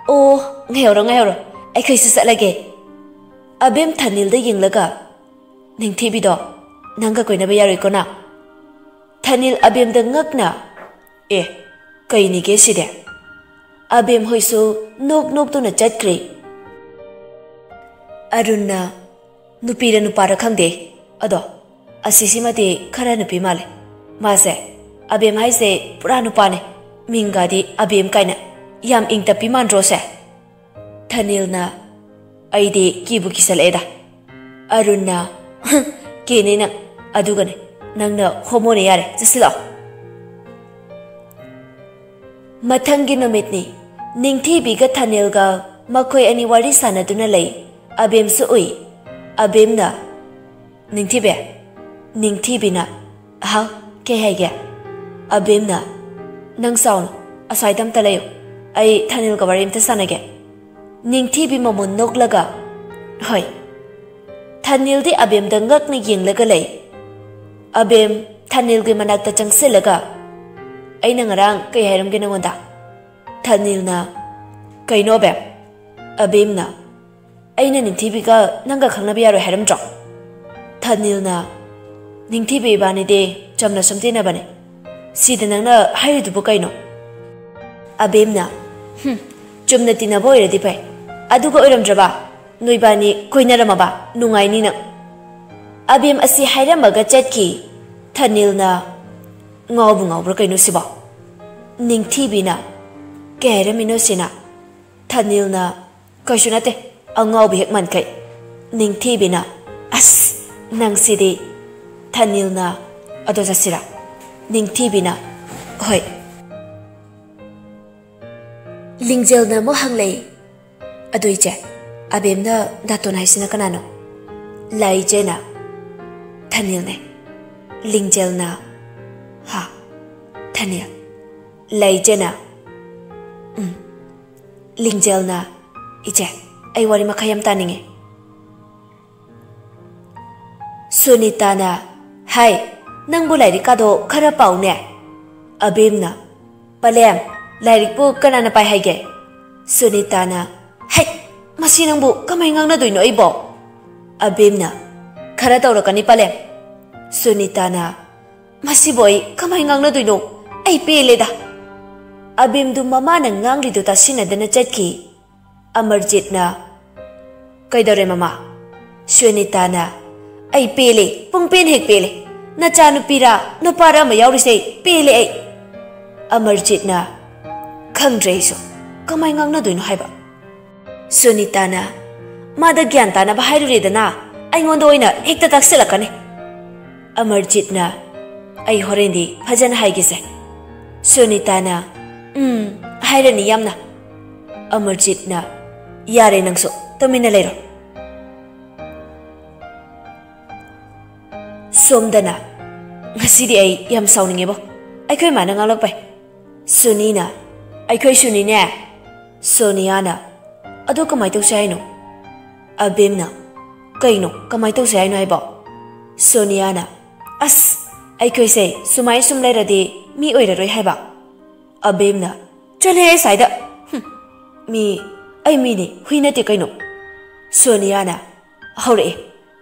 "ꯑꯣ, ꯉꯥꯏꯍꯧꯔꯣ, ꯉꯥꯏꯍꯧꯔꯣ, ꯑꯩꯈꯣꯏꯁꯨ ꯆꯠꯂꯒꯦ꯫" ꯑꯕꯦꯝ ꯊꯅꯤꯜꯗ ꯌꯦꯡꯂꯒ, "ꯅꯤꯡꯊꯤꯕꯤꯗꯣ ꯅꯪꯒ ꯀꯣꯏꯅꯕ ꯌꯥꯔꯣꯏꯀꯣ ꯅꯪ?" ꯊꯅꯤꯜ ꯑꯕꯦꯝꯗ ꯉꯛꯅ, "ꯑꯦ, ꯀꯩꯅꯤꯒꯦ ꯁꯤꯗꯤ?" ꯑꯕꯦꯝ ꯍꯣꯏꯁꯨ ꯅꯣꯛ ꯅꯣꯛꯇꯨꯅ ꯆꯠꯈ꯭ꯔꯦ꯫ ꯑꯔꯨꯟꯅ, "ꯅꯨꯄꯤꯔ ꯅꯨꯄꯥꯔ ꯈꯪꯗꯦ, ꯑꯗꯣ ꯑꯁꯤꯁꯤꯃꯗꯤ ꯈꯔ ꯅꯨꯄꯤ ꯃꯥꯜꯂꯦ꯫ ꯃꯥꯁꯦ, ꯑꯕꯦꯝ ꯍꯥꯏꯁꯦ ꯄꯨꯔꯥ ꯅꯨꯄꯥꯅꯦ꯫ ꯃꯤꯡꯒꯗꯤ ꯑꯕꯦꯝ ꯀꯥꯏꯅ꯫ ꯌꯥꯝ ꯏꯪ ꯇꯞꯄꯤ ꯃꯥꯟꯗ꯭ꯔꯣ ꯁꯦ?" ꯊꯅꯤꯜꯅ, "ꯑꯩꯗꯤ ꯀꯤꯕꯨ ꯀꯤꯁꯜꯂꯛꯑꯦꯗ꯫" ꯑꯔꯨꯟꯅ, "ꯀꯦꯅꯦ ꯅꯪ, ꯑꯗꯨꯒꯅꯦ, ꯅꯪꯅ ꯍꯣꯃꯣꯅꯦ ꯌꯥꯔꯦ, ꯆꯠꯁꯤꯜꯂꯛꯑꯣ꯫" ꯃꯊꯪꯒꯤ ꯅꯨꯃꯤꯠꯅꯤ꯫ ꯅꯤꯡꯊꯤꯕꯤꯒ ꯊꯅꯤꯜꯒ ꯃꯈꯣꯏ ꯑꯅꯤ ꯋꯥꯔꯤ ꯁꯥꯟꯅꯗꯨꯅ ꯂꯩ꯫ ꯑꯕꯦꯝꯁꯨ ꯎꯏ꯫ ꯑꯕꯦꯝꯅ, "ꯅꯤꯡꯊꯤꯕꯤ꯫" ꯅꯤꯡꯊꯤꯕꯤꯅ, "ꯍꯥꯎ, ꯀꯩ ꯍꯥꯏꯒꯦ?" ꯑꯕꯦꯝꯅ, "ꯅꯪ ꯁꯥꯎꯅꯨ, ꯑꯁ꯭ꯋꯥꯏꯗ ꯑꯝꯇ ꯂꯩꯌꯨ, ꯑꯩ ꯊꯅꯤꯜꯒ ꯋꯥꯔꯤ ꯑꯝꯇ ꯁꯥꯟꯅꯒꯦ꯫" ꯅꯤꯡꯊꯤꯕꯤ ꯃꯃꯣꯟ ꯅꯣꯛꯂꯒ, "ꯍꯣꯏ꯫" ꯊꯅꯤꯜꯗꯤ ꯑꯕꯦꯝꯗ ꯉꯛꯅ ꯌꯦꯡꯂꯒ ꯂꯩ꯫ ꯑꯕꯦꯝ ꯊꯅꯤꯜꯒꯤ ꯃꯅꯥꯛꯇ ꯆꯪꯁꯤꯜꯂꯒ, "ꯑꯩꯅ ꯉꯔꯥꯡ ꯀꯩ ꯍꯥꯏꯔꯝꯒꯦ ꯅꯉꯣꯟꯗ?" ꯊꯅꯤꯜꯅ, "ꯀꯩꯅꯣ ꯑꯕꯦꯝ?" ꯑꯕꯦꯝꯅ, "ꯑꯩꯅ ꯅꯤꯡꯊꯤꯕꯤꯒ ꯅꯪꯒ ꯈꯪꯅꯕ ꯌꯥꯔꯣꯏ ꯍꯥꯏꯔꯝꯗ꯭ꯔꯣ?" ꯊꯅꯤꯜꯅ, "ꯅꯤꯡꯊꯤꯕꯤ ꯏꯕꯥꯅꯤꯗꯤ ꯆꯝꯅ ꯁꯨꯝ ꯇꯤꯟꯅꯕꯅꯦ꯫ ꯁꯤꯗ ꯅꯪꯅ ꯍꯥꯏꯔꯤꯗꯨꯕꯨ ꯀꯩꯅꯣ?" ꯑꯕꯦꯝꯅ, "ꯍꯨꯝ, ꯆꯨꯝꯅ ꯇꯤꯟꯅꯕ ꯑꯣꯏꯔꯗꯤ ꯐꯩ꯫ ꯑꯗꯨꯒ ꯑꯣꯏꯔꯝꯗ꯭ꯔꯕ, ꯅꯣꯏꯕꯥꯅꯤ ꯀꯣꯏꯅꯔꯝꯃꯕ ꯅꯨꯡꯉꯥꯏꯅꯤ ꯅꯪ꯫" ꯑꯕꯦꯝ ꯑꯁꯤ ꯍꯥꯏꯔꯝꯃꯒ ꯆꯠꯈꯤ꯫ ꯊꯅꯤꯜꯅ, "ꯉꯥꯎꯕꯨ ꯉꯥꯎꯕ꯭ꯔꯥ ꯀꯩꯅꯣ ꯁꯤꯕꯣ?" ꯅꯤꯡꯊꯤꯕꯤꯅ, "ꯀꯩ ꯍꯥꯏꯔꯝꯃꯤꯅꯣ ꯁꯤꯅ?" ꯊꯅꯤꯜꯅ, "ꯀꯩꯁꯨ ꯅꯠꯇꯦ, ꯑꯉꯥꯎꯕꯤ ꯍꯦꯛ ꯃꯥꯟꯈꯩ꯫" ꯅꯤꯡꯊꯤꯕꯤꯅ, "ꯑꯁ, ꯅꯪꯁꯤꯗꯤ꯫" ꯊꯅꯤꯜꯅ, "ꯑꯗꯣ ꯆꯠꯁꯤꯔꯥ?" ꯅꯤꯡꯊꯤꯕꯤꯅ, "ꯍꯣꯏ꯫" ꯂꯤꯡꯖꯦꯜꯅ ꯑꯃꯨꯛ ꯍꯪꯂꯛꯏ, "ꯑꯗꯣ ꯏꯆꯦ, ꯑꯕꯦꯝꯅ ꯗꯥꯇꯣꯟ ꯍꯥꯏꯁꯤꯅ ꯀꯅꯥꯅꯣ?" ꯂꯥꯏ ꯏꯆꯦꯅ, "ꯊꯅꯤꯜꯅꯦ꯫" ꯂꯤꯡꯖꯦꯜꯅ, "ꯍꯥ? ꯊꯅꯤꯜ?" ꯂꯥꯏ ꯏꯆꯦꯅ, "ꯎꯝ꯫" ꯂꯤꯡꯖꯦꯜꯅ, "ꯏꯆꯦ, ꯑꯩ ꯋꯥꯔꯤ ꯃꯈꯥ ꯌꯥꯝ ꯇꯥꯅꯤꯡꯉꯦ꯫" ꯁꯨꯅꯤꯇꯥꯅ, "ꯍꯥꯏ, ꯅꯪꯕꯨ ꯂꯥꯏꯔꯤꯛꯀꯗꯣ ꯈꯔ ꯄꯥꯎꯅꯦ꯫" ꯑꯕꯦꯝꯅ, "ꯄꯂꯦꯝ, ꯂꯥꯏꯔꯤꯛꯄꯨ ꯀꯅꯥꯅ ꯄꯥꯏ ꯍꯥꯏꯒꯦ?" ꯁꯨꯅꯤꯇꯥꯅ, "ꯍꯩꯠ, ꯃꯁꯤ ꯅꯪꯕꯨ ꯀꯃꯥꯏ ꯉꯥꯡꯅꯗꯣꯏꯅꯣ ꯑꯩꯕꯣ?" ꯑꯕꯦꯝꯅ, "ꯈꯔ ꯇꯧꯔꯛꯀꯅꯤ ꯄꯂꯦꯝ꯫" ꯁꯨꯅꯤꯇꯥꯅ, "ꯃꯁꯤꯕꯨ ꯑꯩ ꯀꯃꯥꯏ ꯉꯥꯡꯅꯗꯣꯏꯅꯣ? ꯑꯩ ꯄꯦꯜꯂꯦꯗ꯫" ꯑꯕꯦꯝꯗꯨ ꯃꯃꯥꯅ ꯉꯥꯡꯂꯤꯗꯨ ꯇꯥꯁꯤꯟꯅꯗꯅ ꯆꯠꯈꯤ꯫ ꯑꯃꯔꯖꯤꯠꯅ, "ꯀꯩꯗꯧꯔꯦ ꯃꯃꯥ?" ꯁꯨꯅꯤꯇꯥꯅ, "ꯑꯩ ꯄꯦꯜꯂꯦ, ꯄꯨꯡ ꯄꯦꯟ ꯍꯦꯛ ꯄꯦꯜꯂꯦ꯫ ꯅꯆꯥꯅꯨꯄꯤꯔꯥ ꯅꯨꯄꯥꯔꯥ ꯑꯃ ꯌꯥꯎꯔꯤꯁꯦ, ꯄꯦꯜꯂꯦ ꯑꯩ꯫" ꯑꯃꯔꯖꯤꯠꯅ, "ꯈꯪꯗ꯭ꯔꯦ ꯑꯩꯁꯨ, ꯀꯃꯥꯏ ꯉꯥꯡꯅꯗꯣꯏꯅꯣ ꯍꯥꯏꯕ?" ꯁꯨꯅꯤꯇꯥꯅ, "ꯃꯥꯗ ꯒ꯭ꯌꯥꯟ ꯇꯥꯅꯕ ꯍꯥꯏꯔꯨꯔꯦꯗꯅ, ꯑꯩꯉꯣꯟꯗ ꯑꯣꯏꯅ ꯍꯦꯛꯇ ꯇꯥꯛꯁꯤꯜꯂꯛꯀꯅꯤ꯫" ꯑꯃꯔꯖꯤꯠꯅ, "ꯑꯩ ꯍꯣꯔꯦꯟꯗꯤ ꯐꯖꯅ ꯍꯥꯏꯒꯦꯁꯦ꯫" ꯁꯨꯅꯤꯇꯥꯅ, "ꯎꯝ, ꯍꯥꯏꯔꯅꯤ ꯌꯥꯝꯅ꯫" ꯑꯃꯔꯖꯤꯠꯅ, "ꯌꯥꯔꯦ ꯅꯪꯁꯨ, ꯇꯨꯃꯤꯟꯅ ꯂꯩꯔꯣ꯫" ꯁꯣꯝꯗꯅ, "ꯉꯁꯤꯗꯤ ꯑꯩ ꯌꯥꯝ ꯁꯥꯎꯅꯤꯡꯉꯦꯕꯣ, ꯑꯩꯈꯣꯏ ꯃꯥꯅ ꯉꯥꯡꯂꯛꯄꯩ꯫" ꯁꯨꯅꯤꯅ, "ꯑꯩꯈꯣꯏ ꯁꯨꯅꯤꯅꯦ꯫" ꯁꯣꯅꯤꯌꯥꯅ, "ꯑꯗꯣ ꯀꯃꯥꯏ ꯇꯧꯁꯦ ꯍꯥꯏꯅꯣ?" ꯑꯕꯦꯝꯅ, "ꯀꯩꯅꯣ, ꯀꯃꯥꯏꯅ ꯇꯧꯁꯦ ꯍꯥꯏꯅꯣ ꯍꯥꯏꯕꯣ?" ꯁꯣꯅꯤꯌꯥꯅ, "ꯑꯁ, ꯑꯩꯈꯣꯏꯁꯦ ꯁꯨꯃꯥꯏ ꯁꯨꯝ ꯂꯩꯔꯗꯤ ꯃꯤ ꯑꯣꯏꯔꯔꯣꯏ ꯍꯥꯏꯕ꯫" ꯑꯕꯦꯝꯅ, "ꯆꯠꯂꯍꯦ ꯁ꯭ꯋꯥꯏꯗ꯫ ꯍꯨꯝ, ꯃꯤ, ꯑꯩ ꯃꯤꯅꯤ, ꯍꯨꯏ ꯅꯠꯇꯦ ꯀꯩꯅꯣ꯫" ꯁꯣꯅꯤꯌꯥꯅ, "ꯍꯧꯔꯛꯑꯦ,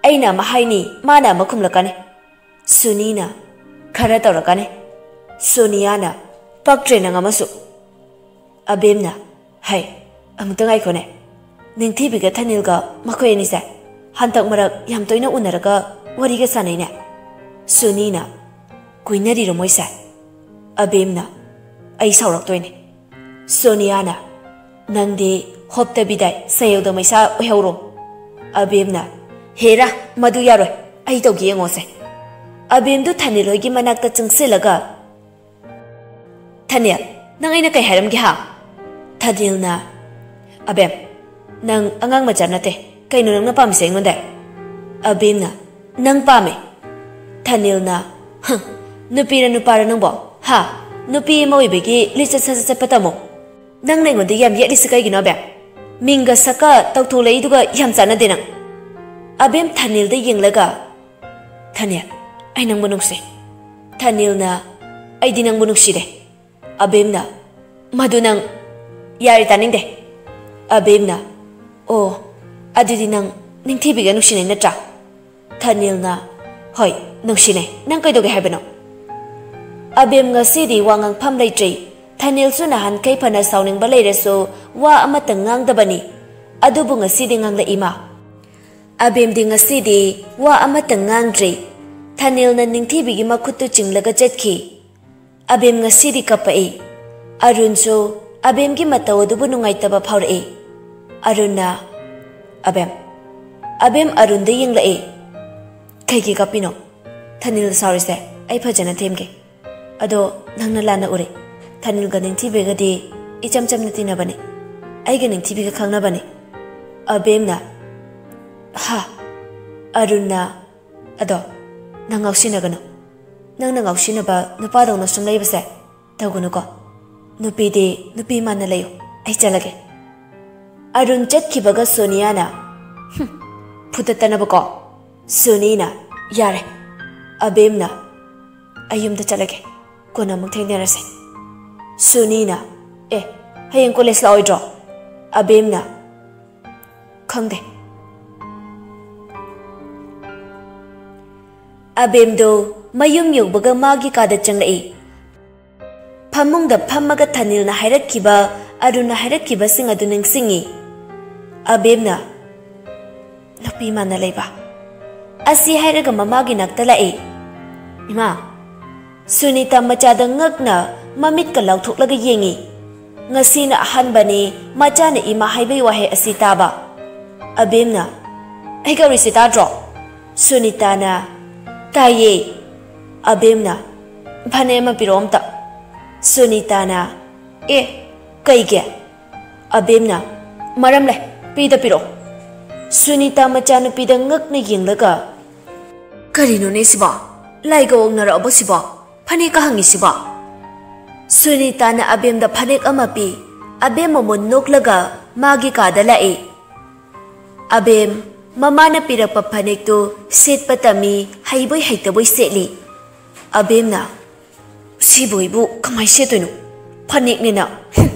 ꯑꯩꯅ ꯑꯃ ꯍꯥꯏꯅꯤ, ꯃꯥꯅ ꯑꯃ ꯈꯨꯝꯂꯛꯀꯅꯤ꯫ ꯁꯨꯅꯤꯅ ꯈꯔ ꯇꯧꯔꯛꯀꯅꯤ꯫" ꯁꯣꯅꯤꯌꯥꯅ, "ꯄꯛꯇ꯭ꯔꯦ ꯅꯪ ꯑꯃꯁꯨ꯫" ꯑꯕꯦꯝꯅ, "ꯍꯩ, ꯑꯃꯨꯛꯇ ꯉꯥꯏꯈꯣꯅꯦ꯫ ꯅꯤꯡꯊꯤꯕꯤꯒ ꯊꯅꯤꯜꯒ ꯃꯈꯣꯏ ꯑꯅꯤꯁꯦ ꯍꯟꯗꯛ ꯃꯔꯛ ꯌꯥꯝ ꯇꯣꯏꯅ ꯎꯅꯔꯒ ꯋꯥꯔꯤꯒ ꯁꯥꯟꯅꯩꯅꯦ꯫" ꯁꯨꯅꯤꯅ, "ꯀꯣꯏꯅꯔꯤꯔꯣ ꯃꯣꯏꯁꯦ?" ꯑꯕꯦꯝꯅ, "ꯑꯩ ꯁꯥꯎꯔꯛꯇꯣꯏꯅꯦ꯫" ꯁꯣꯅꯤꯌꯥꯅ, "ꯅꯪꯗꯤ ꯍꯣꯞꯇꯕꯤꯗ ꯁꯩꯍꯧꯗ ꯃꯩꯁꯥ ꯑꯣꯏꯍꯧꯔꯣ꯫" ꯑꯕꯦꯝꯅ, "ꯍꯦꯔꯥ, ꯃꯗꯨ ꯌꯥꯔꯣꯏ, ꯑꯩ ꯇꯧꯒꯦ ꯌꯦꯡꯉꯣꯁꯦ꯫" ꯑꯕꯦꯝꯗꯨ ꯊꯅꯤꯜ ꯍꯣꯏꯒꯤ ꯃꯅꯥꯛꯇ ꯆꯪꯁꯤꯜꯂꯒ, "ꯊꯅꯤꯜ, ꯅꯪ ꯑꯩꯅ ꯀꯩ ꯍꯥꯏꯔꯝꯒꯦ ꯍꯥ?" ꯊꯅꯤꯜꯅ, "ꯑꯕꯦꯝ, ꯅꯪ ꯑꯉꯥꯡ ꯃꯆꯥ ꯅꯠꯇꯦ꯫ ꯀꯩꯅꯣ ꯅꯪꯅ ꯄꯥꯝꯃꯤꯁꯦ ꯑꯩꯉꯣꯟꯗ?" ꯑꯕꯦꯝꯅ, "ꯅꯪ ꯄꯥꯝꯃꯦ꯫" ꯊꯅꯤꯜꯅ, "ꯍꯪ, ꯅꯨꯄꯤꯔ ꯅꯨꯄꯥꯔ ꯅꯪꯕꯣ? ꯍꯥ? ꯅꯨꯄꯤ ꯑꯃ ꯑꯣꯏꯕꯒꯤ ꯂꯤꯆꯠ ꯁꯥꯖꯠ ꯆꯠꯄ ꯇꯝꯃꯣ꯫ ꯅꯪꯅ ꯑꯩꯉꯣꯟꯗ ꯌꯥꯝ ꯌꯦꯠꯂꯤꯁꯤ ꯀꯩꯒꯤꯅꯣ, ꯑꯕꯦꯝ? ꯃꯤꯡꯒ ꯁꯛꯀ ꯇꯧꯊꯣꯛꯂꯛꯏꯗꯨꯒ ꯌꯥꯝ ꯆꯥꯟꯅꯗꯦ ꯅꯪ꯫" ꯑꯕꯦꯝ ꯊꯅꯤꯜꯗ ꯌꯦꯡꯂꯒ, "ꯊꯅꯤꯜ, ꯑꯩ ꯅꯪꯕꯨ ꯅꯨꯡꯁꯤ꯫" ꯊꯅꯤꯜꯅ, "ꯑꯩꯗꯤ ꯅꯪꯕꯨ ꯅꯨꯡꯁꯤꯗꯦ꯫" ꯑꯕꯦꯝꯅ, "ꯃꯗꯨ ꯅꯪ, ꯌꯥꯔꯦ, ꯇꯥꯅꯤꯡꯗꯦ꯫" ꯑꯕꯦꯝꯅ, "ꯑꯣ, ꯑꯗꯨꯗꯤ ꯅꯪ ꯅꯤꯡꯊꯤꯕꯤꯒ ꯅꯨꯡꯁꯤꯅꯩ ꯅꯠꯇ꯭ꯔꯥ?" ꯊꯅꯤꯜꯅ, "ꯍꯣꯏ, ꯅꯨꯡꯁꯤꯅꯩ꯫ ꯅꯪ ꯀꯩꯗꯧꯒꯦ ꯍꯥꯏꯕꯅꯣ?" ꯑꯕꯦꯝ ꯉꯁꯤꯗꯤ ꯋꯥ ꯉꯥꯡꯐꯝ ꯂꯩꯇ꯭ꯔꯦ꯫ ꯊꯅꯤꯜꯁꯨ ꯅꯍꯥꯟꯈꯩ ꯐꯅ ꯁꯥꯎꯅꯤꯡꯕ ꯂꯩꯔꯁꯨ ꯋꯥ ꯑꯃꯠꯇ ꯉꯥꯡꯗꯕꯅꯤ꯫ ꯑꯗꯨꯕꯨ ꯉꯁꯤꯗꯤ ꯉꯥꯡꯂꯛꯏ ꯃꯥ꯫ ꯑꯕꯦꯝꯗꯤ ꯉꯁꯤꯗꯤ ꯋꯥ ꯑꯃꯠꯇ ꯉꯥꯡꯗ꯭ꯔꯦ꯫ ꯊꯅꯤꯜꯅ ꯅꯤꯡꯊꯤꯕꯤꯒꯤ ꯃꯈꯨꯠꯇꯨ ꯆꯤꯡꯂꯒ ꯆꯠꯈꯤ꯫ ꯑꯕꯦꯝ ꯉꯁꯤꯗꯤ ꯀꯞꯄꯛꯏ꯫ ꯑꯔꯨꯟꯁꯨ ꯑꯕꯦꯝꯒꯤ ꯃꯇꯧ ꯑꯗꯨꯕꯨ ꯅꯨꯡꯉꯥꯏꯇꯕ ꯐꯥꯎꯔꯛꯏ꯫ ꯑꯔꯨꯟꯅ, "ꯑꯕꯦꯝ, ꯑꯕꯦꯝ ꯑꯔꯨꯟꯗ ꯌꯦꯡꯂꯛꯏ꯫" "ꯀꯩꯒꯤ ꯀꯞꯄꯤꯅꯣ? ꯊꯅꯤꯜ ꯁꯥꯎꯔꯤꯁꯦ ꯑꯩ ꯐꯖꯅ ꯊꯦꯝꯒꯦ꯫ ꯑꯗꯣ ꯅꯪꯅ ꯂꯥꯟꯅ ꯎꯔꯦ꯫ ꯊꯅꯤꯜꯒ ꯅꯤꯡꯊꯤꯕꯤꯒꯗꯤ ꯏꯆꯝ ꯆꯝꯅ ꯇꯤꯟꯅꯕꯅꯤ꯫ ꯑꯩꯒ ꯅꯤꯡꯊꯤꯕꯤꯒ ꯈꯪꯅꯕꯅꯤ꯫" ꯑꯕꯦꯝꯅ, "ꯍꯥ?" ꯑꯔꯨꯟꯅ, "ꯑꯗꯣ ꯅꯪ ꯉꯥꯎꯁꯤꯟꯅꯒꯅꯨ꯫ ꯅꯪꯅ ꯉꯥꯎꯁꯤꯟꯅꯕ ꯅꯨꯄꯥꯗꯧꯅ ꯁꯨꯝ ꯂꯩꯕꯁꯦ ꯇꯧꯒꯅꯨꯀꯣ꯫ ꯅꯨꯄꯤꯗꯤ ꯅꯨꯄꯤ ꯃꯥꯟꯅ ꯂꯩꯌꯨ꯫ ꯑꯩ ꯆꯠꯂꯒꯦ꯫" ꯑꯔꯨꯟ ꯆꯠꯈꯤꯕꯒ ꯁꯣꯅꯤꯌꯥꯅ, "ꯍꯨꯝ, ꯐꯨꯗꯠꯇꯅꯕꯀꯣ꯫ ꯁꯨꯅꯤꯅ, "ꯌꯥꯔꯦ꯫" ꯑꯕꯦꯝꯅ, "ꯑꯩ ꯌꯨꯝꯗ ꯆꯠꯂꯒꯦ, ꯀꯣꯟꯅ ꯑꯃꯨꯛ ꯊꯦꯡꯅꯔꯁꯦ꯫" ꯁꯨꯅꯤꯅ, "ꯑꯦ, ꯍꯌꯦꯡ ꯀꯣꯂꯦꯖ ꯂꯥꯛꯑꯣꯏꯗ꯭ꯔꯣ?" ꯑꯕꯦꯝꯅ, "ꯈꯪꯗꯦ꯫" ꯑꯕꯦꯝꯗꯣ ꯃꯌꯨꯝ ꯌꯧꯕꯒ ꯃꯥꯒꯤ ꯀꯥꯗ ꯆꯪꯂꯛꯏ꯫ ꯐꯃꯨꯡꯗ ꯐꯝꯃꯒ ꯊꯅꯤꯜꯅ ꯍꯥꯏꯔꯛꯈꯤꯕ, ꯑꯔꯨꯟꯅ ꯍꯥꯏꯔꯛꯈꯤꯕꯁꯤꯡ ꯑꯗꯨ ꯅꯤꯡꯁꯤꯡꯉꯤ꯫ ꯑꯕꯦꯝꯅ, "ꯅꯨꯄꯤ ꯃꯥꯟꯅ ꯂꯩꯕ?" ꯑꯁꯤ ꯍꯥꯏꯔꯒ ꯃꯃꯥꯒꯤ ꯅꯥꯛꯇ ꯂꯥꯛꯏ꯫ "ꯏꯃꯥ꯫" ꯁꯨꯅꯤꯇꯥ ꯃꯆꯥꯗ ꯉꯛꯅ ꯃꯃꯤꯠꯀ ꯂꯥꯎꯊꯣꯛꯂꯒ ꯌꯦꯡꯉꯤ꯫ ꯉꯁꯤꯅ ꯑꯍꯥꯟꯕꯅꯤ ꯃꯆꯥꯅ ꯏꯃꯥ ꯍꯥꯏꯕꯒꯤ ꯋꯥꯍꯩ ꯑꯁꯤ ꯇꯥꯕ꯫ ꯑꯕꯦꯝꯅ, "ꯑꯩ ꯀꯧꯔꯤꯁꯤ ꯇꯥꯗ꯭ꯔꯣ?" ꯁꯨꯅꯤꯇꯥꯅ, "ꯇꯥꯏꯌꯦ꯫" ꯑꯕꯦꯝꯅ, "ꯐꯅꯦꯛ ꯑꯃ ꯄꯤꯔꯛꯑꯣ ꯑꯝꯇ꯫" ꯁꯨꯅꯤꯇꯥꯅ, "ꯑꯦ, ꯀꯩꯒꯤ?" ꯑꯕꯦꯝꯅ, "ꯃꯔꯝ ꯂꯩ, ꯄꯤꯗ ꯄꯤꯔꯛꯑꯣ꯫" ꯁꯨꯅꯤꯇꯥ ꯃꯆꯥꯅꯨꯄꯤꯗ ꯉꯛꯅ ꯌꯦꯡꯂꯒ, "ꯀꯔꯤꯅꯣꯅꯦ ꯁꯤꯕꯣ? ꯂꯥꯏꯒ ꯑꯣꯛꯅꯔꯛꯑꯕꯣ ꯁꯤꯕꯣ? ꯐꯅꯦꯛꯀ ꯍꯪꯉꯤꯁꯤꯕꯣ?" ꯁꯨꯅꯤꯇꯥꯅ ꯑꯕꯦꯝꯗ ꯐꯅꯦꯛ ꯑꯃ ꯄꯤ꯫ ꯑꯕꯦꯝ ꯃꯃꯣꯟ ꯅꯣꯛꯂꯒ ꯃꯥꯒꯤ ꯀꯥꯗ ꯂꯥꯛꯏ꯫ ꯑꯕꯦꯝ, ꯃꯃꯥꯅ ꯄꯤꯔꯛꯄ ꯐꯅꯦꯛꯇꯨ ꯁꯦꯠꯄ ꯇꯝꯃꯤ, ꯍꯩꯕꯣꯏ ꯍꯩꯇꯕꯣꯏ ꯁꯦꯠꯂꯤ꯫ ꯑꯕꯦꯝꯅ, "ꯁꯤꯕꯨ ꯑꯩꯕꯨ ꯀꯃꯥꯏ ꯁꯦꯠꯇꯣꯏꯅꯣ? ꯐꯅꯦꯛꯅꯤꯅ꯫ ꯍꯨꯝ꯫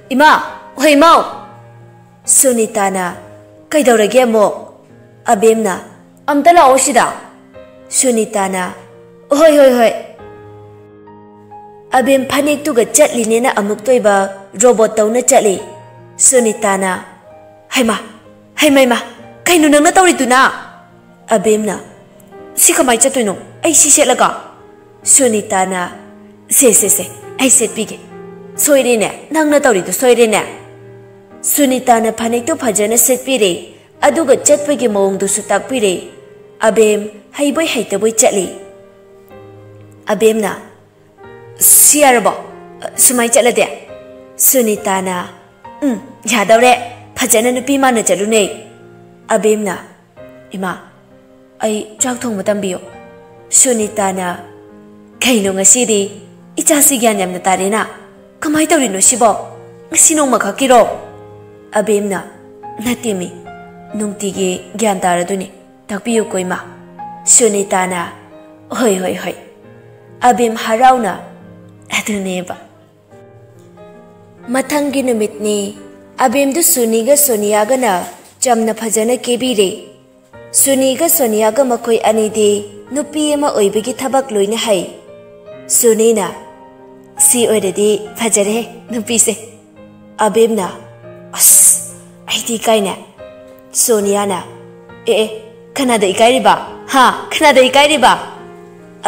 ꯏꯃꯥ! ꯍꯣꯏ, ꯏꯃꯥꯎ!" ꯁꯨꯅꯤꯇꯥꯅ, "ꯀꯩꯗꯧꯔꯒꯦ ꯑꯃꯨꯛ?" ꯑꯕꯦꯝꯅ, "ꯑꯝꯇ ꯂꯥꯛꯑꯣ ꯁꯤꯗ꯫" ꯁꯨꯅꯤꯇꯥꯅ, "ꯍꯣꯏ, ꯍꯣꯏ, ꯍꯣꯏ꯫" ꯑꯕꯦꯝ ꯐꯅꯦꯛꯇꯨꯒ ꯆꯠꯂꯤꯅꯦꯅ ꯑꯃꯨꯛꯇꯣꯏꯕ ꯔꯣꯕꯣꯠ ꯇꯧꯅ ꯆꯠꯂꯤ꯫ ꯁꯨꯅꯤꯇꯥꯅ, "ꯍꯩꯃꯥ, ꯍꯩꯃꯩꯃꯥ, ꯀꯩꯅꯣ ꯅꯪꯅ ꯇꯧꯔꯤꯗꯨꯅ?" ꯑꯕꯦꯝꯅ, "ꯁꯤ ꯀꯃꯥꯏ ꯆꯠꯇꯣꯏꯅꯣ? ꯑꯩ ꯁꯤ ꯁꯦꯠꯂꯒ?" ꯁꯨꯅꯤꯇꯥꯅ, "ꯁꯦ, ꯁꯦ, ꯁꯦ, ꯑꯩ ꯁꯦꯠꯄꯤꯒꯦ꯫ ꯁꯣꯏꯔꯦꯅꯦ, ꯅꯪꯅ ꯇꯧꯔꯤꯗꯣ ꯁꯣꯏꯔꯦꯅꯦ꯫" ꯁꯨꯅꯤꯇꯥꯅ ꯐꯅꯦꯛꯇꯨ ꯐꯖꯅ ꯁꯦꯠꯄꯤꯔꯦ, ꯑꯗꯨꯒ ꯆꯠꯄꯒꯤ ꯃꯑꯣꯡꯗꯨꯁꯨ ꯇꯥꯛꯄꯤꯔꯦ꯫ ꯑꯕꯦꯝ ꯍꯩꯕꯣꯏ ꯍꯩꯇꯕꯣꯏ ꯆꯠꯂꯤ꯫ ꯑꯕꯦꯝꯅ, "ꯁꯤ ꯌꯥꯔꯕꯣ? ꯁꯨꯃꯥꯏ ꯆꯠꯂꯗꯤ?" ꯁꯨꯅꯤꯇꯥꯅ, "ꯎꯝ, ꯌꯥꯗꯧꯔꯦ꯫ ꯐꯖꯅ ꯅꯨꯄꯤ ꯃꯥꯟꯅ ꯆꯠꯂꯨꯅꯦ꯫" ꯑꯕꯦꯝꯅ, "ꯏꯃꯥ, ꯑꯩ ꯆꯥꯛ ꯊꯣꯡꯕ ꯇꯝꯕꯤꯌꯣ꯫" ꯁꯨꯅꯤꯇꯥꯅ, "ꯀꯩꯅꯣ ꯉꯁꯤꯗꯤ ꯏꯆꯥꯁꯤ ꯒ꯭ꯌꯥꯟ ꯌꯥꯝꯅ ꯇꯥꯔꯦꯅ꯫ ꯀꯃꯥꯏ ꯇꯧꯔꯤꯅꯣ ꯁꯤꯕꯣ? ꯉꯁꯤ ꯅꯣꯡꯃ ꯈꯛꯀꯤꯔꯣ?" ꯑꯕꯦꯝꯅ, "ꯅꯠꯇꯦꯃꯤ, ꯅꯨꯡꯇꯤꯒꯤ ꯒ꯭ꯌꯥꯟ ꯇꯥꯔꯗꯨꯅꯤ꯫ ꯇꯥꯛꯄꯤꯌꯨꯀꯣ ꯏꯃꯥ꯫ ꯁꯨꯅꯤꯇꯥꯅ, "ꯍꯣꯏ, ꯍꯣꯏ, ꯍꯣꯏ꯫" ꯑꯕꯦꯝ ꯍꯔꯥꯎꯅ, "ꯑꯗꯨꯅꯦꯕ꯫" ꯃꯊꯪꯒꯤ ꯅꯨꯃꯤꯠꯅꯤ꯫ ꯑꯕꯦꯝꯗꯨ ꯁꯨꯅꯤꯒ ꯁꯣꯅꯤꯌꯥꯒꯅ ꯆꯝꯅ ꯐꯖꯅ ꯀꯦꯕꯤꯔꯦ꯫ ꯁꯨꯅꯤꯒ ꯁꯣꯅꯤꯌꯥꯒ ꯃꯈꯣꯏ ꯑꯅꯤꯗꯤ ꯅꯨꯄꯤ ꯑꯃ ꯑꯣꯏꯕꯒꯤ ꯊꯕꯛ ꯂꯣꯏꯅ ꯍꯩ꯫ ꯁꯨꯅꯤꯅ, "ꯁꯤ ꯑꯣꯏꯔꯗꯤ ꯐꯖꯔꯦ ꯅꯨꯄꯤꯁꯦ꯫" ꯑꯕꯦꯝꯅ, "ꯑꯁ, ꯑꯩꯗꯤ ꯏꯀꯥꯏꯅꯦ꯫" ꯁꯣꯅꯤꯌꯥꯅ, "ꯑꯦ, ꯑꯦ, ꯀꯅꯥꯗ ꯏꯀꯥꯏꯔꯤꯕ? ꯍꯥ? ꯀꯅꯥꯗ ꯏꯀꯥꯏꯔꯤꯕ?"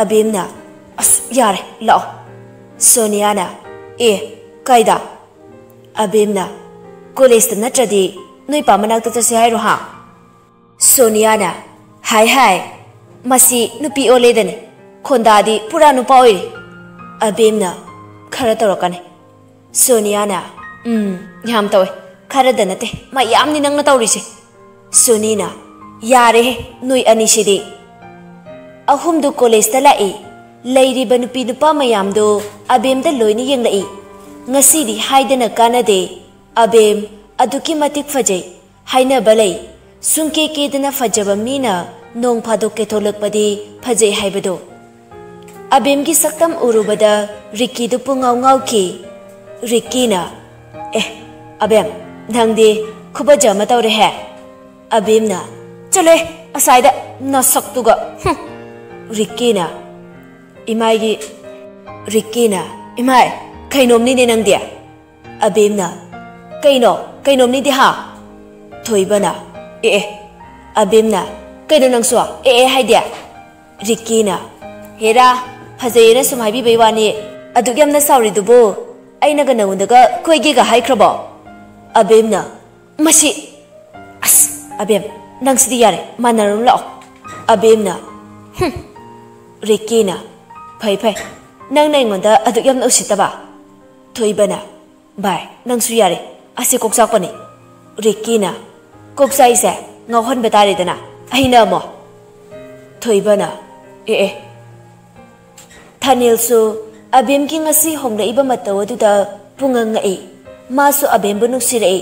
ꯑꯕꯦꯝꯅ, "ꯑꯁ, ꯌꯥꯔꯦ, ꯂꯥꯛꯑꯣ꯫" ꯁꯣꯅꯤꯌꯥꯅ, "ꯑꯦ, ꯀꯥꯏꯗ?" ꯑꯕꯦꯝꯅ, "ꯀꯣꯂꯦꯖꯇ ꯅꯠꯇ꯭ꯔꯗꯤ ꯅꯣꯏ ꯄꯥ ꯃꯅꯥꯛꯇ ꯆꯠꯁꯦ ꯍꯥꯏꯔꯣ, ꯍꯥ?" ꯁꯣꯅꯤꯌꯥꯅ, "ꯍꯥꯏ, ꯍꯥꯏ, ꯃꯁꯤ ꯅꯨꯄꯤ ꯑꯣꯜꯂꯦꯗꯅꯦ꯫ ꯈꯣꯟꯗꯥꯗꯤ ꯄꯨꯔꯥ ꯅꯨꯄꯥ ꯑꯣꯏꯔꯦ꯫" ꯑꯕꯦꯝꯅ, "ꯈꯔ ꯇꯧꯔꯛꯀꯅꯤ꯫" ꯁꯣꯅꯤꯌꯥꯅ, "ꯎꯝ, ꯌꯥꯝ ꯇꯧꯋꯦ꯫ ꯈꯔꯗ ꯅꯠꯇꯦ, ꯃꯌꯥꯝꯅꯤ ꯅꯪꯅ ꯇꯧꯔꯤꯁꯦ꯫" ꯁꯣꯅꯤꯅ, "ꯌꯥꯔꯦꯍꯦ, ꯅꯣꯏ ꯑꯅꯤꯁꯤꯗꯤ꯫" ꯑꯍꯨꯝꯗꯨ ꯀꯣꯂꯦꯖꯇ ꯂꯥꯛꯏ꯫ ꯂꯩꯔꯤꯕ ꯅꯨꯄꯤ ꯅꯨꯄꯥ ꯃꯌꯥꯝꯗꯨ ꯑꯕꯦꯝꯗ ꯂꯣꯏꯅ ꯌꯦꯡꯂꯛꯏ꯫ ꯉꯁꯤꯗꯤ ꯍꯥꯏꯗꯅ ꯀꯥꯟꯅꯗꯦ꯫ ꯑꯕꯦꯝ ꯑꯗꯨꯛꯀꯤ ꯃꯇꯤꯛ ꯐꯖꯩ꯫ ꯍꯥꯏꯅꯕ ꯂꯩ, ꯁꯨꯡꯀꯦ ꯀꯦꯗꯅ ꯐꯖꯕ ꯃꯤꯅ ꯅꯣꯡ ꯐꯥꯗꯣꯛ ꯀꯦꯊꯣꯛꯂꯛꯄꯗꯤ ꯐꯖꯩ ꯍꯥꯏꯕꯗꯣ꯫ ꯑꯕꯦꯝꯒꯤ ꯁꯛꯇꯝ ꯎꯔꯨꯕꯗ ꯔꯤꯛꯀꯤꯗꯨ ꯄꯨꯡꯉꯥꯎ ꯉꯥꯎꯈꯤ꯫ ꯔꯤꯛꯀꯤꯅ, "ꯑꯦ, ꯑꯕꯦꯝ, ꯅꯪꯗꯤ ꯈꯨꯐꯖ ꯑꯃ ꯇꯧꯔꯦꯍꯦ꯫" ꯑꯕꯦꯝꯅ, "ꯆꯠꯂꯣꯍꯦ, ꯑꯁꯥꯏꯗ ꯅꯁꯛꯇꯨꯒ, ꯍꯨꯝ꯫" ꯔꯤꯛꯀꯤꯅ, ꯏꯃꯥꯏꯒꯤ, ꯔꯤꯛꯀꯤꯅ, "ꯏꯃꯥꯏ, ꯀꯩꯅꯣꯝꯅꯤꯅꯦ ꯅꯪꯗꯤ꯫" ꯑꯕꯦꯝꯅ, "ꯀꯩꯅꯣ, ꯀꯩꯅꯣꯝꯅꯤꯗꯤ ꯍꯥ?" ꯊꯣꯏꯕꯅ, "ꯑꯦ, ꯑꯦ꯫" ꯑꯕꯦꯝꯅ, "ꯀꯩꯅꯣ ꯅꯪꯁꯨ ꯑꯦ, ꯑꯦ ꯍꯥꯏꯗꯤ?" ꯔꯤꯛꯀꯤꯅ, "ꯍꯦꯔꯥ, ꯐꯖꯩꯌꯦꯅ ꯁꯨꯝ ꯍꯥꯏꯕꯤꯕꯩ ꯋꯥꯅꯤ꯫ ꯑꯗꯨꯛ ꯌꯥꯝꯅ ꯁꯥꯎꯔꯤꯗꯨꯕꯨ ꯑꯩꯅꯒ ꯅꯉꯣꯟꯗꯒ ꯀꯣꯏꯒꯦꯒ ꯍꯥꯏꯈ꯭ꯔꯕꯣ?" ꯑꯕꯦꯝꯅ, "ꯃꯁꯤ, ꯑꯁ, ꯑꯕꯦꯝ, ꯅꯪꯁꯤꯗꯤ ꯌꯥꯔꯦ, ꯃꯥꯟꯅꯔꯨꯅꯨ ꯂꯥꯛꯑꯣ꯫" ꯑꯕꯦꯝꯅ, "ꯍꯨꯝ꯫" ꯔꯤꯛꯀꯤꯅ, "ꯐꯩ, ꯐꯩ, ꯅꯪꯅ ꯑꯩꯉꯣꯟꯗ ꯑꯗꯨꯛ ꯌꯥꯝꯅ ꯎꯁꯤꯠꯇꯕ꯫" ꯊꯣꯏꯕꯅ, "ꯚꯥꯏ, ꯅꯪꯁꯨ ꯌꯥꯔꯦ, ꯑꯁꯤ ꯀꯣꯛꯆꯥꯛꯄꯅꯤ꯫" ꯔꯤꯛꯀꯤꯅ, "ꯀꯣꯛꯆꯥꯛꯏꯁꯦ ꯉꯥꯎꯍꯟꯕ ꯇꯥꯔꯦꯗꯅ ꯑꯩꯅ ꯑꯃꯨꯛ꯫" ꯊꯣꯏꯕꯅ, "ꯑꯦ, ꯑꯦ, ꯊꯥꯅꯤꯜꯁꯨ ꯑꯕꯦꯝꯒꯤ ꯉꯁꯤ ꯍꯣꯡꯂꯛꯏꯕ ꯃꯇꯧ ꯑꯗꯨꯗ ꯄꯨꯡꯉꯛ ꯉꯛꯏ꯫ ꯃꯥꯁꯨ ꯑꯕꯦꯝꯕꯨ ꯅꯨꯡꯁꯤꯔꯛꯏ꯫"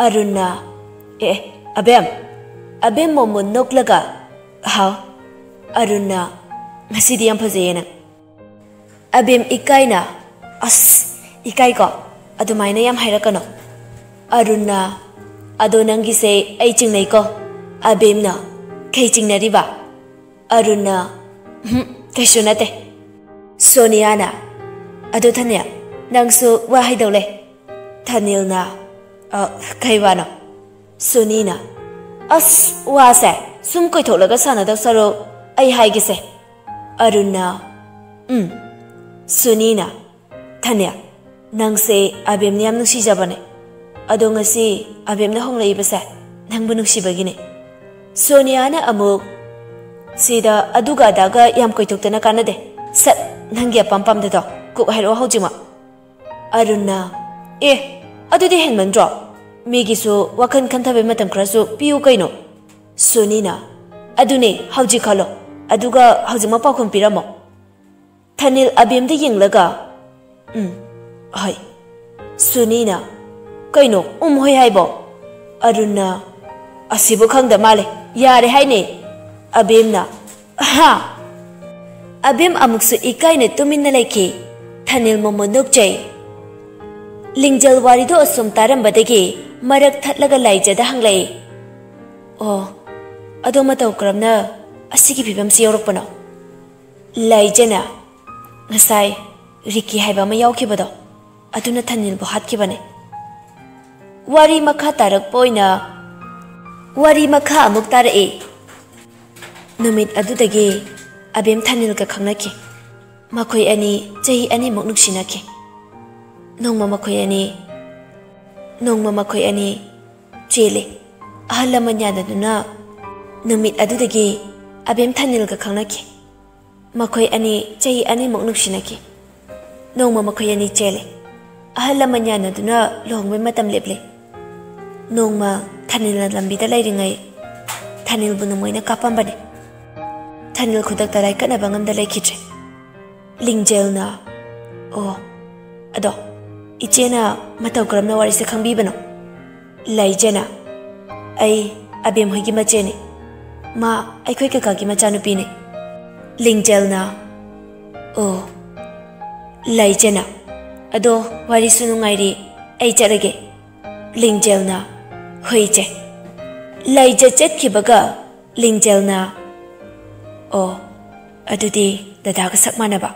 ꯑꯔꯨꯟꯅ, "ꯑꯦ, ꯑꯦ, ꯑꯕꯦꯝ, ꯑꯕꯦꯝ ꯃꯣꯃꯣꯟ ꯅꯣꯛꯂꯒ, "ꯍꯥꯎ?" ꯑꯔꯨꯟꯅ, "ꯉꯁꯤꯗꯤ ꯌꯥꯝ ꯐꯖꯩꯌꯦ ꯅꯪ꯫" ꯑꯕꯦꯝ ꯏꯀꯥꯏꯅ, "ꯑꯁ, ꯏꯀꯥꯏꯀꯣ, ꯑꯗꯨꯃꯥꯏꯅ ꯌꯥꯝ ꯍꯥꯏꯔꯛꯀꯅꯣ꯫" ꯑꯔꯨꯟꯅ, "ꯑꯗꯣ ꯅꯪꯒꯤꯁꯦ ꯑꯩ ꯆꯤꯡꯅꯩꯀꯣ꯫" ꯑꯕꯦꯝꯅ, "ꯀꯩ ꯆꯤꯡꯅꯔꯤꯕ?" ꯑꯔꯨꯟꯅ, "ꯎꯝ, ꯀꯩꯁꯨ ꯅꯠꯇꯦ꯫" ꯁꯣꯅꯤꯌꯥꯅ, "ꯑꯗꯨ ꯊꯅꯤꯜ, ꯅꯪꯁꯨ ꯋꯥ ꯍꯥꯏꯗꯧ ꯂꯩ꯫" ꯊꯅꯤꯜꯅ, "ꯑ, ꯀꯩ ꯋꯥꯅꯣ?" ꯁꯣꯅꯤꯅ, "ꯑꯁ, ꯋꯥꯁꯦ ꯁꯨꯝ ꯀꯣꯏꯊꯣꯛꯂꯒ ꯁꯥꯟꯅꯗꯧ ꯁꯔꯨꯛ ꯑꯩ ꯍꯥꯏꯒꯦꯁꯦ꯫" ꯑꯔꯨꯟꯅ, "ꯎꯝ꯫" ꯁꯣꯅꯤꯅ, "ꯊꯅꯤꯜ, ꯅꯪꯁꯦ ꯑꯕꯦꯝꯅ ꯌꯥꯝ ꯅꯨꯡꯁꯤꯖꯕꯅꯦ꯫ ꯑꯗꯣ ꯉꯁꯤ ꯑꯕꯦꯝꯅ ꯍꯣꯡꯂꯛꯏꯕꯁꯦ ꯅꯪꯕꯨ ꯅꯨꯡꯁꯤꯕꯒꯤꯅꯦ꯫" ꯁꯣꯅꯤꯌꯥꯅ ꯑꯃꯨꯛ, "ꯁꯤꯗ ꯑꯗꯨꯒ ꯑꯗꯥꯒ ꯌꯥꯝ ꯀꯣꯏꯊꯣꯛꯇꯅ ꯀꯥꯟꯅꯗꯦ꯫ ꯁꯠ, ꯅꯪꯒꯤ ꯑꯄꯥꯝ ꯄꯥꯝꯗꯗꯣ ꯀꯣꯛ ꯍꯥꯏꯔꯛꯑꯣ ꯍꯧꯖꯤꯛꯃꯛ꯫" ꯑꯔꯨꯟꯅ, "ꯑꯦ, ꯑꯗꯨꯗꯤ ꯍꯦꯟꯃꯟꯗ꯭ꯔꯣ? ꯃꯤꯒꯤꯁꯨ ꯋꯥꯈꯜ ꯈꯟꯊꯕꯩ ꯃꯇꯝ ꯈꯔꯁꯨ ꯄꯤꯌꯨ ꯀꯩꯅꯣ꯫" ꯁꯣꯅꯤꯅ, "ꯑꯗꯨꯅꯦ, ꯍꯧꯖꯤꯛ ꯈꯜꯂꯣ, ꯑꯗꯨꯒ ꯍꯧꯖꯤꯛꯃꯛ ꯄꯥꯎꯈꯨꯝ ꯄꯤꯔꯝꯃꯣ꯫" ꯊꯅꯤꯜ ꯑꯕꯦꯝꯗ ꯌꯦꯡꯂꯒ, "ꯎꯝ, ꯍꯣꯏ꯫" ꯁꯣꯅꯤꯅ, "ꯀꯩꯅꯣ ꯎꯝ ꯍꯣꯏ ꯍꯥꯏꯕꯣ?" ꯑꯔꯨꯟꯅ, "ꯑꯁꯤꯕꯨ ꯈꯪꯗ ꯃꯥꯜꯂꯦ, ꯌꯥꯔꯦ ꯍꯥꯏꯅꯦ꯫" ꯑꯕꯦꯝꯅ, "ꯍꯥ?" ꯑꯕꯦꯝ ꯑꯃꯨꯛꯁꯨ ꯏꯀꯥꯏꯅ ꯇꯨꯃꯤꯟꯅ ꯂꯩꯈꯤ꯫ ꯊꯅꯤꯜ ꯃꯣꯃꯣꯟ ꯅꯣꯛꯆꯩ꯫ ꯂꯤꯡꯖꯦꯜ ꯋꯥꯔꯤꯗꯣ ꯑꯁꯨꯝ ꯇꯥꯔꯝꯕꯗꯒꯤ ꯃꯔꯛ ꯊꯠꯂꯒ ꯂꯥꯏꯖꯗ ꯍꯪꯂꯛꯏ, "ꯑꯣ, ꯑꯗꯣ ꯃꯇꯧ ꯀꯔꯝꯅ ꯑꯁꯤꯒꯤ ꯐꯤꯕꯝꯁꯤ ꯌꯧꯔꯛꯄꯅꯣ?" ꯂꯥꯏꯖꯅ, "ꯉꯁꯥꯏ ꯔꯤꯀꯤ ꯍꯥꯏꯕ ꯑꯃ ꯌꯥꯎꯈꯤꯕꯗꯣ, ꯑꯗꯨꯅ ꯊꯅꯤꯜꯕꯨ ꯍꯥꯠꯈꯤꯕꯅꯦ꯫" ꯋꯥꯔꯤ ꯃꯈꯥ ꯇꯥꯔꯛꯄ ꯑꯣꯏꯅ, ꯋꯥꯔꯤ ꯃꯈꯥ ꯑꯃꯨꯛ ꯇꯥꯔꯛꯏ꯫ ꯅꯨꯃꯤꯠ ꯑꯗꯨꯗꯒꯤ ꯑꯕꯦꯝ ꯊꯅꯤꯜꯒ ꯈꯪꯅꯈꯤ꯫ ꯃꯈꯣꯏ ꯑꯅꯤ ꯆꯍꯤ ꯑꯅꯤꯃꯨꯛ ꯅꯨꯡꯁꯤꯅꯈꯤ꯫ ꯅꯣꯡꯃ ꯃꯈꯣꯏ ꯑꯅꯤ, ꯅꯣꯡꯃ ꯃꯈꯣꯏ ꯑꯅꯤ ꯆꯦꯜꯂꯤ꯫ ꯑꯍꯜ ꯂꯃꯟ ꯌꯥꯗꯗꯨꯅ ꯅꯨꯃꯤꯠ ꯑꯗꯨꯗꯒꯤ ꯑꯕꯦꯝ ꯊꯅꯤꯜꯒ ꯈꯪꯅꯈꯤ꯫ ꯃꯈꯣꯏ ꯑꯅꯤ ꯆꯍꯤ ꯑꯅꯤꯃꯨꯛ ꯅꯨꯡꯁꯤꯅꯈꯤ꯫ ꯅꯣꯡꯃ ꯃꯈꯣꯏ ꯑꯅꯤ ꯆꯦꯜꯂꯦ꯫ ꯑꯍꯜ ꯂꯃꯟ ꯌꯥꯅꯗꯨꯅ ꯂꯨꯍꯣꯡꯕꯩ ꯃꯇꯝ ꯂꯦꯞꯂꯦ꯫ ꯅꯣꯡꯃ ꯊꯥꯅꯤꯜꯅ ꯂꯝꯕꯤꯗ ꯂꯩꯔꯤꯉꯩ ꯊꯥꯅꯤꯜꯕꯨ ꯅꯣꯡꯃꯩꯅ ꯀꯥꯞꯄꯝꯕꯅꯦ꯫ ꯊꯥꯅꯤꯜ ꯈꯨꯗꯛꯇ ꯂꯥꯏꯀꯠꯅꯕ ꯉꯝꯗ ꯂꯩꯈꯤꯗ꯭ꯔꯦ꯫ ꯂꯤꯡꯖꯦꯜꯅ, "ꯑꯣ, ꯑꯗꯣ ꯏꯆꯦꯅ ꯃꯇꯧ ꯀꯔꯝꯅ ꯋꯥꯔꯤꯁꯦ ꯈꯪꯕꯤꯕꯅꯣ?" ꯂꯥꯏꯖꯅ, ꯑꯩ ꯑꯕꯦꯝ ꯍꯣꯏꯒꯤ ꯃꯆꯦꯅꯤ꯫ ꯃꯥ ꯑꯩꯈꯣꯏ ꯀꯀꯥꯒꯤ ꯃꯆꯥꯅꯨꯄꯤꯅꯤ꯫ ꯂꯤꯡꯖꯦꯜꯅ, "ꯑꯣ, ꯂꯩꯖꯅ꯫ ꯑꯗꯣ ꯋꯥꯔꯤꯁꯨ ꯅꯨꯡꯉꯥꯏꯔꯤ, ꯑꯩ ꯆꯠꯂꯒꯦ꯫" ꯂꯤꯡꯖꯦꯜꯅ, "ꯍꯣꯏ ꯏꯆꯦ꯫" ꯂꯩꯖ ꯆꯠꯈꯤꯕꯒ ꯂꯤꯡꯖꯦꯜꯅ, "ꯑꯣ, ꯑꯗꯨꯗꯤ ꯗꯗꯥꯒ ꯁꯛ ꯃꯥꯟꯅꯕ꯫"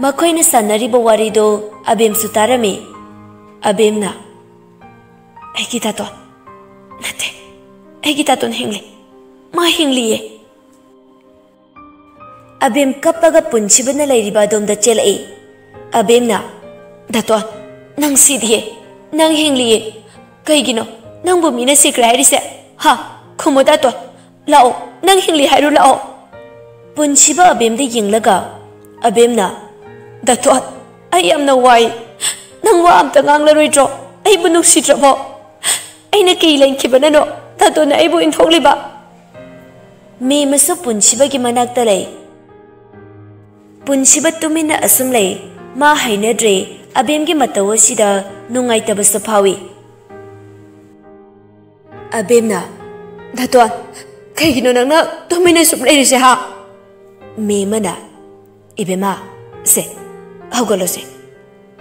ꯃꯈꯣꯏꯅ ꯁꯥꯟꯅꯔꯤꯕ ꯋꯥꯔꯤꯗꯣ ꯑꯕꯦꯝꯁꯨ ꯇꯥꯔꯝꯃꯤ꯫ ꯑꯕꯦꯝꯅ, "ꯑꯩꯒꯤ ꯗꯥꯇꯣꯟ, ꯅꯠꯇꯦ, ꯑꯩꯒꯤ ꯗꯥꯇꯣꯟ ꯍꯤꯡꯂꯤ꯫ ꯃꯥ ꯍꯤꯡꯂꯤꯌꯦ꯫" ꯑꯕꯦꯝ ꯀꯞꯄꯒ ꯄꯨꯟꯁꯤꯕꯅ ꯂꯩꯔꯤꯕ ꯑꯗꯣꯝꯗ ꯆꯦꯜꯂꯛꯏ꯫ ꯑꯕꯦꯝꯅ, "ꯗꯥꯇꯣꯟ, ꯅꯪ ꯁꯤꯗꯤꯌꯦ, ꯅꯪ ꯍꯤꯡꯂꯤꯌꯦ꯫ ꯀꯩꯒꯤꯅꯣ ꯅꯪꯕꯨ ꯃꯤꯅ ꯁꯤꯈ꯭ꯔꯦ ꯍꯥꯏꯔꯤꯁꯦ? ꯍꯥ? ꯈꯨꯝꯃꯣ ꯗꯥꯇꯣꯟ, ꯂꯥꯛꯑꯣ, ꯅꯪ ꯍꯤꯡꯂꯤ ꯍꯥꯏꯔꯣ, ꯂꯥꯛꯑꯣ꯫" ꯄꯨꯟꯁꯤꯕ ꯑꯕꯦꯝꯗ ꯌꯦꯡꯂꯒ ꯑꯕꯦꯝꯅ, "ꯗꯥꯇꯣꯟ, ꯑꯩ ꯌꯥꯝꯅ ꯋꯥꯏ꯫ ꯅꯪ ꯋꯥ ꯑꯝꯇ ꯉꯥꯡꯂꯔꯣꯏꯗ꯭ꯔꯣ? ꯑꯩꯕꯨ ꯅꯨꯡꯁꯤꯗ꯭ꯔꯕꯣ? ꯑꯩꯅ ꯀꯩ ꯂꯦꯟꯈꯤꯕꯅꯅꯣ ꯗꯥꯇꯣꯟꯅ ꯑꯩꯕꯨ ꯏꯟꯊꯣꯛꯂꯤꯕ?" ꯃꯦꯝꯃꯁꯨ ꯄꯨꯟꯁꯤꯕꯒꯤ ꯃꯅꯥꯛꯇ ꯂꯩ꯫ ꯄꯨꯟꯁꯤꯕ ꯇꯨꯃꯤꯟꯅ ꯑꯁꯨꯝ ꯂꯩ꯫ ꯃꯥ ꯍꯩꯅꯗ꯭ꯔꯦ꯫ ꯑꯕꯦꯝꯒꯤ ꯃꯇꯧ ꯑꯁꯤꯗ ꯅꯨꯡꯉꯥꯏꯇꯕꯁꯨ ꯐꯥꯎꯏ꯫ ꯑꯕꯦꯝꯅ, "ꯗꯥꯇꯣꯟ, ꯀꯩꯒꯤꯅꯣ ꯅꯪꯅ ꯇꯨꯃꯤꯟꯅ ꯁꯨꯝ ꯂꯩꯔꯤꯁꯦ, ꯍꯥ?" ꯃꯦꯝꯃꯅ, "ꯏꯕꯦꯝꯃ, ꯁꯦ, ꯍꯧꯒꯠꯂꯣꯁꯦ꯫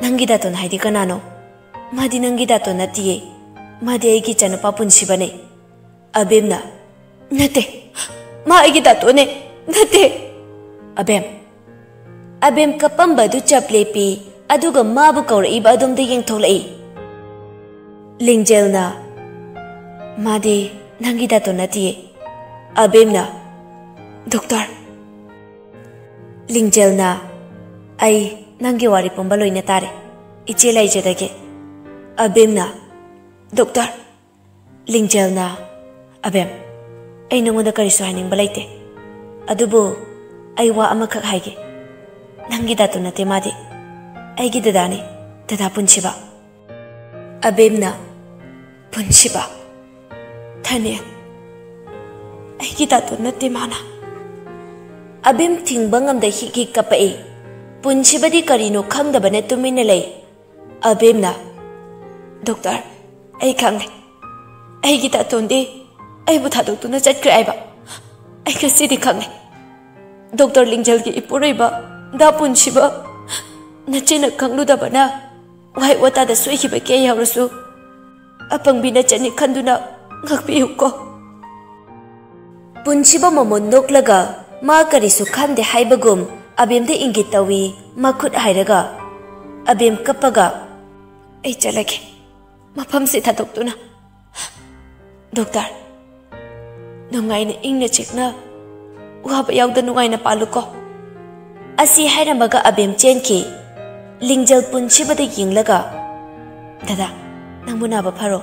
ꯅꯪꯒꯤ ꯗꯥꯇꯣꯟ ꯍꯥꯏꯗꯤ ꯀꯅꯥꯅꯣ? ꯃꯥꯗꯤ ꯅꯪꯒꯤ ꯗꯥꯇꯣꯟ ꯅꯠꯇꯤꯌꯦ꯫ ꯃꯥꯗꯤ ꯑꯩꯒꯤ ꯏꯆꯥꯅꯨꯄꯥ ꯄꯨꯟꯁꯤꯕꯅꯦ꯫" ꯑꯕꯦꯝꯅ, "ꯅꯠꯇꯦ, ꯃꯥ ꯑꯩꯒꯤ ꯗꯥꯇꯣꯟꯅꯦ, ꯅꯠꯇꯦ꯫" ꯑꯕꯦꯝ꯫ ꯑꯕꯦꯝ ꯀꯞꯄꯝꯕ ꯑꯗꯨ ꯆꯞ ꯂꯦꯞꯄꯤ, ꯑꯗꯨꯒ ꯃꯥꯕꯨ ꯀꯧꯔꯛꯏꯕ ꯑꯗꯣꯝꯗ ꯌꯦꯡꯊꯣꯛꯂꯛꯏ꯫ ꯂꯤꯡꯖꯦꯜꯅ, "ꯃꯥꯗꯤ ꯅꯪꯒꯤ ꯗꯥꯇꯣꯟ ꯅꯠꯇꯤꯌꯦ꯫" ꯑꯕꯦꯝꯅ, "ꯗꯣꯛꯇꯔ꯫" ꯂꯤꯡꯖꯦꯜꯅ, "ꯑꯩ ꯅꯪꯒꯤ ꯋꯥꯔꯤ ꯄꯨꯝꯕ ꯂꯣꯏꯅ ꯇꯥꯔꯦ꯫ ꯏꯆꯦ ꯂꯩꯖꯗꯒꯦ꯫" ꯑꯕꯦꯝꯅ, "ꯗꯣꯛꯇꯔ꯫" ꯂꯤꯡꯖꯦꯜꯅ, "ꯑꯕꯦꯝ, ꯑꯩ ꯅꯉꯣꯟꯗ ꯀꯔꯤꯁꯨ ꯍꯥꯏꯅꯤꯡꯕ ꯂꯩꯇꯦ꯫ ꯑꯗꯨꯕꯨ ꯑꯩ ꯋꯥ ꯑꯃꯈꯛ ꯍꯥꯏꯒꯦ꯫ ꯅꯪꯒꯤ ꯗꯥꯇꯣꯟ ꯅꯠꯇꯦ ꯃꯥꯗꯤ꯫ ꯑꯩꯒꯤ ꯗꯗꯥꯅꯤ, ꯗꯗꯥ ꯄꯨꯟꯁꯤꯕ꯫" ꯑꯕꯦꯝꯅ, "ꯄꯨꯟꯁꯤꯕ, ꯊꯥꯅꯦꯜ, ꯑꯩꯒꯤ ꯗꯥꯇꯣꯟ ꯅꯠꯇꯦ ꯃꯥꯅ꯫" ꯑꯕꯦꯝ ꯊꯤꯡꯕ ꯉꯝꯗ ꯍꯤꯛ ꯍꯤꯛ ꯀꯞꯄꯛꯏ꯫ ꯄꯨꯟꯁꯤꯕꯗꯤ ꯀꯔꯤꯅꯣ ꯈꯪꯗꯕꯅ ꯇꯨꯃꯤꯟꯅ ꯂꯩ꯫ ꯑꯕꯦꯝꯅ, "ꯗꯣꯛꯇꯔ, ꯑꯩ ꯈꯪꯂꯦ꯫ ꯑꯩꯒꯤ ꯇꯥꯇꯣꯟꯗꯤ ꯑꯩꯕꯨ ꯊꯥꯗꯣꯛꯇꯨꯅ ꯆꯠꯈ꯭ꯔꯦ ꯍꯥꯏꯕ ꯑꯩ ꯉꯁꯤꯗꯤ ꯈꯪꯂꯦ꯫ ꯗꯣꯛꯇꯔ ꯂꯤꯡꯖꯦꯜꯒꯤ ꯏꯄꯨꯔꯣꯏꯕ ꯗꯥ ꯄꯨꯟꯁꯤꯕ, ꯅꯆꯦꯅ ꯈꯪꯂꯨꯗꯕꯅ ꯋꯥꯍꯩ ꯋꯥꯇꯥꯗ ꯁꯣꯏꯈꯤꯕ ꯀꯌꯥ ꯌꯥꯎꯔꯁꯨ, ꯑꯄꯪꯕꯤ ꯅꯆꯟꯅꯤ ꯈꯟꯗꯨꯅ ꯉꯥꯛꯄꯤꯌꯨꯀꯣ꯫ ꯄꯨꯟꯁꯤꯕ ꯃꯃꯣꯟ ꯅꯣꯛꯂꯒ ꯃꯥ ꯀꯔꯤꯁꯨ ꯈꯟꯗꯦ ꯍꯥꯏꯕꯒꯨꯝ ꯑꯕꯦꯝꯗ ꯏꯪꯒꯤꯠ ꯇꯧꯏ, ꯃꯈꯨꯠ ꯍꯥꯏꯔꯒ꯫ ꯑꯕꯦꯝ ꯀꯞꯄꯒ, "ꯑꯩ ꯆꯠꯂꯒꯦ, ꯃꯐꯝꯁꯤ ꯊꯥꯗꯣꯛꯇꯨꯅ꯫ ꯗꯣꯛꯇꯔ, ꯅꯨꯡꯉꯥꯏꯅ ꯏꯪꯅ ꯆꯤꯛꯅ ꯋꯥꯕ ꯌꯥꯎꯗ ꯅꯨꯡꯉꯥꯏꯅ ꯄꯥꯜꯂꯨꯀꯣ"꯫ ꯑꯁꯤ ꯍꯥꯏꯔꯝꯃꯒ ꯑꯕꯦꯝ ꯆꯦꯟꯈꯤ꯫ ꯂꯤꯡꯖꯦꯜ ꯄꯨꯟꯁꯤꯕꯗ ꯌꯦꯡꯂꯒ, "ꯗꯗꯥ, ꯅꯪꯕꯨ ꯅꯥꯕ ꯐꯔꯣ"꯫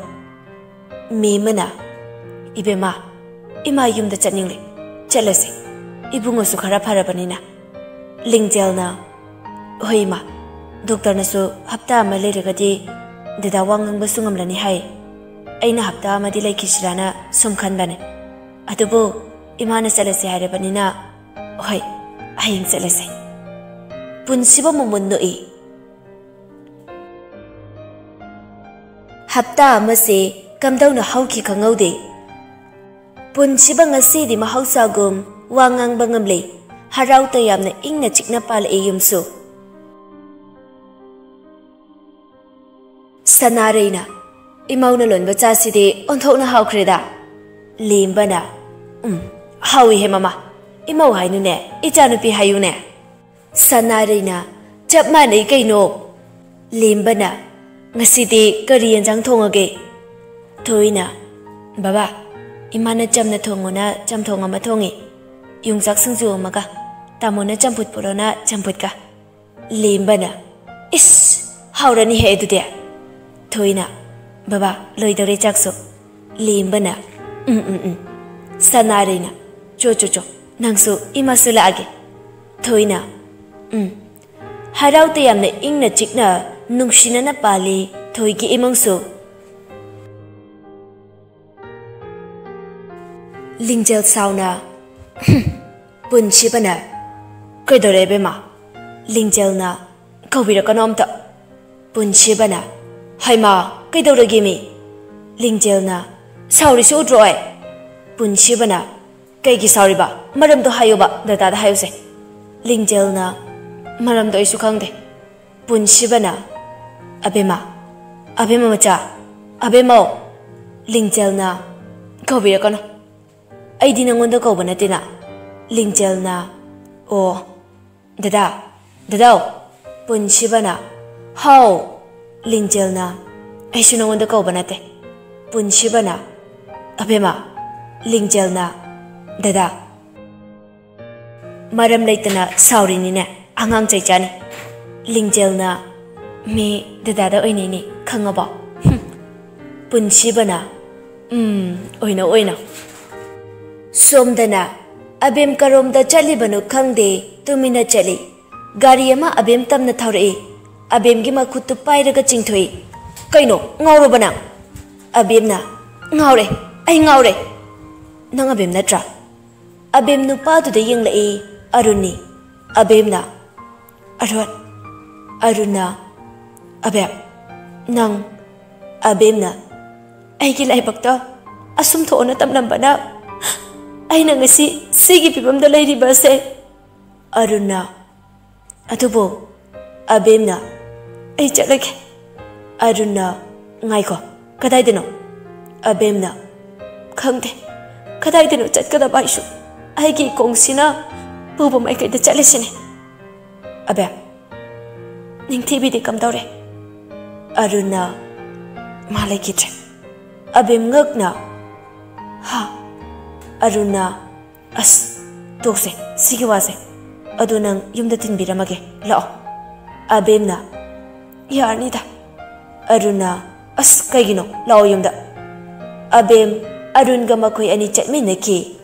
ꯃꯦꯝꯃꯅ, "ꯏꯕꯦꯝꯃ, ꯏꯃꯥ ꯌꯨꯝꯗ ꯆꯠꯅꯤꯡꯂꯦ, ꯆꯠꯂꯁꯤ꯫ ꯏꯕꯨꯡꯉꯣꯁꯨ ꯈꯔ ꯐꯔꯕꯅꯤꯅ"꯫ ꯂꯤꯡꯖꯦꯜꯅ, "ꯍꯣꯏ ꯏꯃꯥ, ꯗꯣꯛꯇꯔꯅꯁꯨ ꯍꯞꯇꯥ ꯑꯃ ꯂꯩꯔꯒꯗꯤ ꯗꯗꯥ ꯋꯥ ꯉꯥꯡꯕꯁꯨ ꯉꯝꯂꯅꯤ ꯍꯥꯏ꯫ ꯑꯩꯅ ꯍꯞꯇꯥ ꯑꯃꯗꯤ ꯂꯩꯈꯤꯁꯤꯔꯥꯅ ꯁꯨꯝ ꯈꯟꯕꯅꯦ꯫ ꯑꯗꯨꯕꯨ ꯏꯃꯥꯅ ꯆꯠꯂꯁꯤ ꯍꯥꯏꯔꯕꯅꯤꯅ, ꯍꯣꯏ, ꯍꯌꯦꯡ ꯆꯠꯂꯁꯤ"꯫ ꯄꯨꯟꯁꯤꯕ ꯃꯃꯨꯟ ꯅꯣꯛꯏ꯫ ꯍꯞꯇꯥ ꯑꯃꯁꯦ ꯀꯝꯗꯧꯅ ꯍꯧꯈꯤ ꯈꯪꯍꯧꯗꯦ꯫ ꯄꯨꯟꯁꯤꯕ ꯉꯁꯤꯗꯤ ꯃꯍꯧꯁꯥꯒꯨꯝ ꯋꯥ ꯉꯥꯡꯕ ꯉꯝꯂꯦ꯫ ꯍꯔꯥꯎ ꯇꯌꯥꯝꯅ ꯏꯪꯅ ꯆꯤꯛꯅ ꯄꯥꯜꯂꯛꯑꯦ ꯌꯨꯝꯁꯨ꯫ ꯁꯅꯥꯔꯩꯅ, "ꯏꯃꯧꯅ ꯂꯣꯟꯕ ꯆꯥꯁꯤꯗꯤ ꯑꯣꯟꯊꯣꯛꯅ ꯍꯥꯎꯈ꯭ꯔꯦꯗ"꯫ ꯂꯦꯝꯕꯅ, "ꯎꯝ, ꯍꯥꯎꯏꯍꯦ ꯃꯃꯥ꯫ ꯏꯃꯧ ꯍꯥꯏꯅꯨꯅꯦ, ꯏꯆꯥꯅꯨꯄꯤ ꯍꯥꯏꯌꯨꯅꯦ"꯫ ꯁꯅꯥꯔꯩꯅ, "ꯆꯞ ꯃꯥꯟꯅꯩ ꯀꯩꯅꯣ"꯫ ꯂꯦꯝꯕꯅ, "ꯉꯁꯤꯗꯤ ꯀꯔꯤ ꯌꯦꯟꯖꯥꯡ ꯊꯣꯡꯉꯒꯦ?" ꯊꯣꯏꯅ, "ꯕꯕꯥ, ꯏꯃꯥꯅ ꯆꯝꯅ ꯊꯣꯡꯉꯣꯅ ꯆꯝꯊꯣꯡ ꯑꯃ ꯊꯣꯡꯉꯤ꯫ ꯌꯣꯡꯆꯥꯛ ꯁꯤꯡꯖꯨ ꯑꯃꯒ, ꯇꯥꯃꯣꯅ ꯆꯝꯐꯨꯠ ꯄꯨꯔꯣꯅ ꯆꯝꯐꯨꯠꯀ"꯫ ꯂꯦꯝꯕꯅ, "ꯏꯁ, ꯍꯥꯎꯔꯅꯤꯍꯦ ꯑꯗꯨꯗꯤ"꯫ ꯊꯣꯏꯅ, "ꯕꯕꯥ, ꯂꯣꯏꯗꯧꯔꯦ ꯆꯥꯛꯁꯨ"꯫ ꯂꯦꯝꯕꯅ, "ꯎꯝ, ꯎꯝ, ꯎꯝ"꯫ ꯁꯅꯥꯔꯩꯅ, "ꯆꯣ, ꯆꯣ, ꯆꯣ, ꯅꯪꯁꯨ, ꯏꯃꯥꯁꯨ ꯂꯥꯛꯑꯒꯦ"꯫ ꯊꯣꯏꯅ, "ꯎꯝ"꯫ ꯍꯔꯥꯎ ꯇꯌꯥꯝꯅ ꯏꯪꯅ ꯆꯤꯛꯅ ꯅꯨꯡꯁꯤꯅꯅ ꯄꯥꯜꯂꯤ ꯊꯣꯏꯒꯤ ꯏꯃꯨꯡꯁꯨ꯫ ꯂꯤꯡꯖꯦꯜ ꯁꯥꯎꯅ, "ꯍꯨꯝ, ꯄꯨꯟꯁꯤꯕꯅ"꯫ "ꯀꯩꯗꯧꯔꯦ ꯏꯕꯦꯝꯃ?" ꯂꯤꯡꯖꯦꯜꯅ, "ꯀꯧꯕꯤꯔꯛꯀꯅꯣ ꯑꯝꯇ"꯫ ꯄꯨꯟꯁꯤꯕꯅ, "ꯍꯩꯃꯥ, ꯀꯩꯗꯧꯔꯒꯦꯃꯤ?" ꯂꯤꯡꯖꯦꯜꯅ, ꯁꯥꯎꯔꯤꯁꯤ ꯎꯗ꯭ꯔꯣ ꯑꯩ? ꯄꯨꯟꯁꯤꯕꯅ, "ꯀꯩꯒꯤ ꯁꯥꯎꯔꯤꯕ? ꯃꯔꯝꯗꯣ ꯍꯥꯏꯌꯨꯕ, ꯗꯗꯥꯗ ꯍꯥꯏꯌꯨꯁꯦ꯫" ꯂꯤꯡꯖꯦꯜꯅ, "ꯃꯔꯝꯗꯣ ꯑꯩꯁꯨ ꯈꯪꯗꯦ꯫" ꯄꯨꯟꯁꯤꯕꯅ, "ꯑꯕꯦꯝꯃ, ꯑꯕꯦꯝꯃ ꯃꯆꯥ, ꯑꯕꯦꯝꯃꯧ꯫" ꯂꯤꯡꯖꯦꯜꯅ, "ꯀꯧꯕꯤꯔꯛꯀꯅꯨ, ꯑꯩꯗꯤ ꯅꯪꯉꯣꯟꯗ ꯀꯧꯕ ꯅꯠꯇꯦꯅ꯫" ꯂꯤꯡꯖꯦꯜꯅ, "ꯑꯣ, ꯗꯗꯥ, ꯗꯗꯥꯎ꯫" ꯄꯨꯟꯁꯤꯕꯅ, "ꯍꯥꯎ꯫" ꯂꯤꯡꯖꯦꯜꯅ, "ꯑꯩꯁꯨ ꯅꯉꯣꯟꯗ ꯀꯧꯕ ꯅꯠꯇꯦ꯫" ꯄꯨꯟꯁꯤꯕꯅ, "ꯑꯕꯦꯝꯃ꯫" ꯂꯤꯡꯖꯦꯜꯅ, "ꯗꯗꯥ, ꯃꯔꯝ ꯂꯩꯇꯅ ꯁꯥꯎꯔꯤꯅꯤꯅꯦ, ꯑꯉꯥꯡ ꯆꯩ ꯆꯥꯅꯤ꯫" ꯂꯤꯡꯖꯦꯜꯅ, "ꯃꯤ ꯗꯗꯥꯗ ꯑꯣꯏꯅꯩꯅꯤ, ꯈꯪꯉꯕꯣ?" ꯍꯨꯝ꯫ ꯄꯨꯟꯁꯤꯕꯅ, "ꯎꯝ, ꯑꯣꯏꯅꯧ, ꯑꯣꯏꯅꯧ꯫" ꯁꯣꯝꯗꯅ ꯑꯕꯦꯝ ꯀꯔꯣꯝꯗ ꯆꯠꯂꯤꯕꯅꯣ ꯈꯪꯗꯦ, ꯇꯨꯃꯤꯟꯅ ꯆꯠꯂꯤ꯫ ꯒꯥꯔꯤ ꯑꯃ ꯑꯕꯦꯝ ꯇꯝꯅ ꯊꯧꯔꯛꯏ꯫ ꯑꯕꯦꯝꯒꯤ ꯃꯈꯨꯠꯇꯨ ꯄꯥꯏꯔꯒ ꯆꯤꯡꯊꯣꯛꯏ꯫ "ꯀꯩꯅꯣ, ꯉꯥꯎꯔꯕ ꯅꯪ?" ꯑꯕꯦꯝꯅ, "ꯉꯥꯎꯔꯦ, ꯑꯩ ꯉꯥꯎꯔꯦ꯫" "ꯅꯪ ꯑꯕꯦꯝ ꯅꯠꯇ꯭ꯔꯥ?" ꯑꯕꯦꯝ ꯅꯨꯄꯥꯗꯨꯗ ꯌꯦꯡꯂꯛꯏ꯫ "ꯑꯔꯨꯟꯅꯤ꯫" ꯑꯕꯦꯝꯅ, "ꯑꯔꯨꯟ꯫" ꯑꯔꯨꯟꯅ, "ꯑꯕꯦꯝ, ꯅꯪ꯫" ꯑꯕꯦꯝꯅ, "ꯑꯩꯒꯤ ꯂꯥꯏꯕꯛꯇ ꯑꯁꯨꯝ ꯊꯣꯛꯑꯅ ꯇꯝꯂꯝꯕꯅ ꯑꯩꯅ ꯉꯁꯤ ꯁꯤꯒꯤ ꯐꯤꯕꯝꯗ ꯂꯩꯔꯤꯕ ꯑꯁꯦ꯫" ꯑꯔꯨꯟꯅ, "ꯑꯗꯨꯕꯨ ꯑꯕꯦꯝꯅ, ꯑꯩ ꯆꯠꯂꯒꯦ꯫" ꯑꯔꯨꯟꯅ, "ꯉꯥꯏꯈꯣ, ꯀꯗꯥꯏꯗꯅꯣ?" ꯑꯕꯦꯝꯅ, "ꯈꯪꯗꯦ, ꯀꯗꯥꯏꯗꯅꯣ ꯆꯠꯀꯗꯕ ꯑꯩꯁꯨ꯫ ꯑꯩꯒꯤ ꯀꯣꯡꯁꯤꯅ ꯄꯨꯕ ꯃꯥꯏꯀꯩꯗ ꯆꯠꯂꯤꯁꯤꯅꯦ꯫" "ꯑꯕꯦꯝ, ꯅꯤꯡꯊꯤꯕꯤꯗꯤ ꯀꯝꯗꯧꯔꯦ?" ꯑꯔꯨꯟꯅ, "ꯃꯥ ꯂꯩꯈꯤꯗ꯭ꯔꯦ꯫" ꯑꯕꯦꯝ ꯉꯛꯅ, "ꯍꯥ?" ꯑꯔꯨꯟꯅ, "ꯑꯁ, ꯇꯣꯛꯁꯦ, ꯁꯤꯒꯤ ꯋꯥꯁꯦ꯫ ꯑꯗꯨ ꯅꯪ ꯌꯨꯝꯗ ꯊꯤꯟꯕꯤꯔꯝꯃꯒꯦ, ꯂꯥꯛꯑꯣ꯫" ꯑꯕꯦꯝꯅ, "ꯌꯥꯔꯅꯤꯗ꯫" ꯑꯔꯨꯟꯅ, "ꯑꯁ, ꯀꯩꯒꯤꯅꯣ? ꯂꯥꯛꯑꯣ ꯌꯨꯝꯗ꯫" ꯑꯕꯦꯝ, ꯑꯔꯨꯟꯒ ꯃꯈꯣꯏ ꯑꯅꯤ ꯆꯠꯃꯤꯟꯅꯈꯤ꯫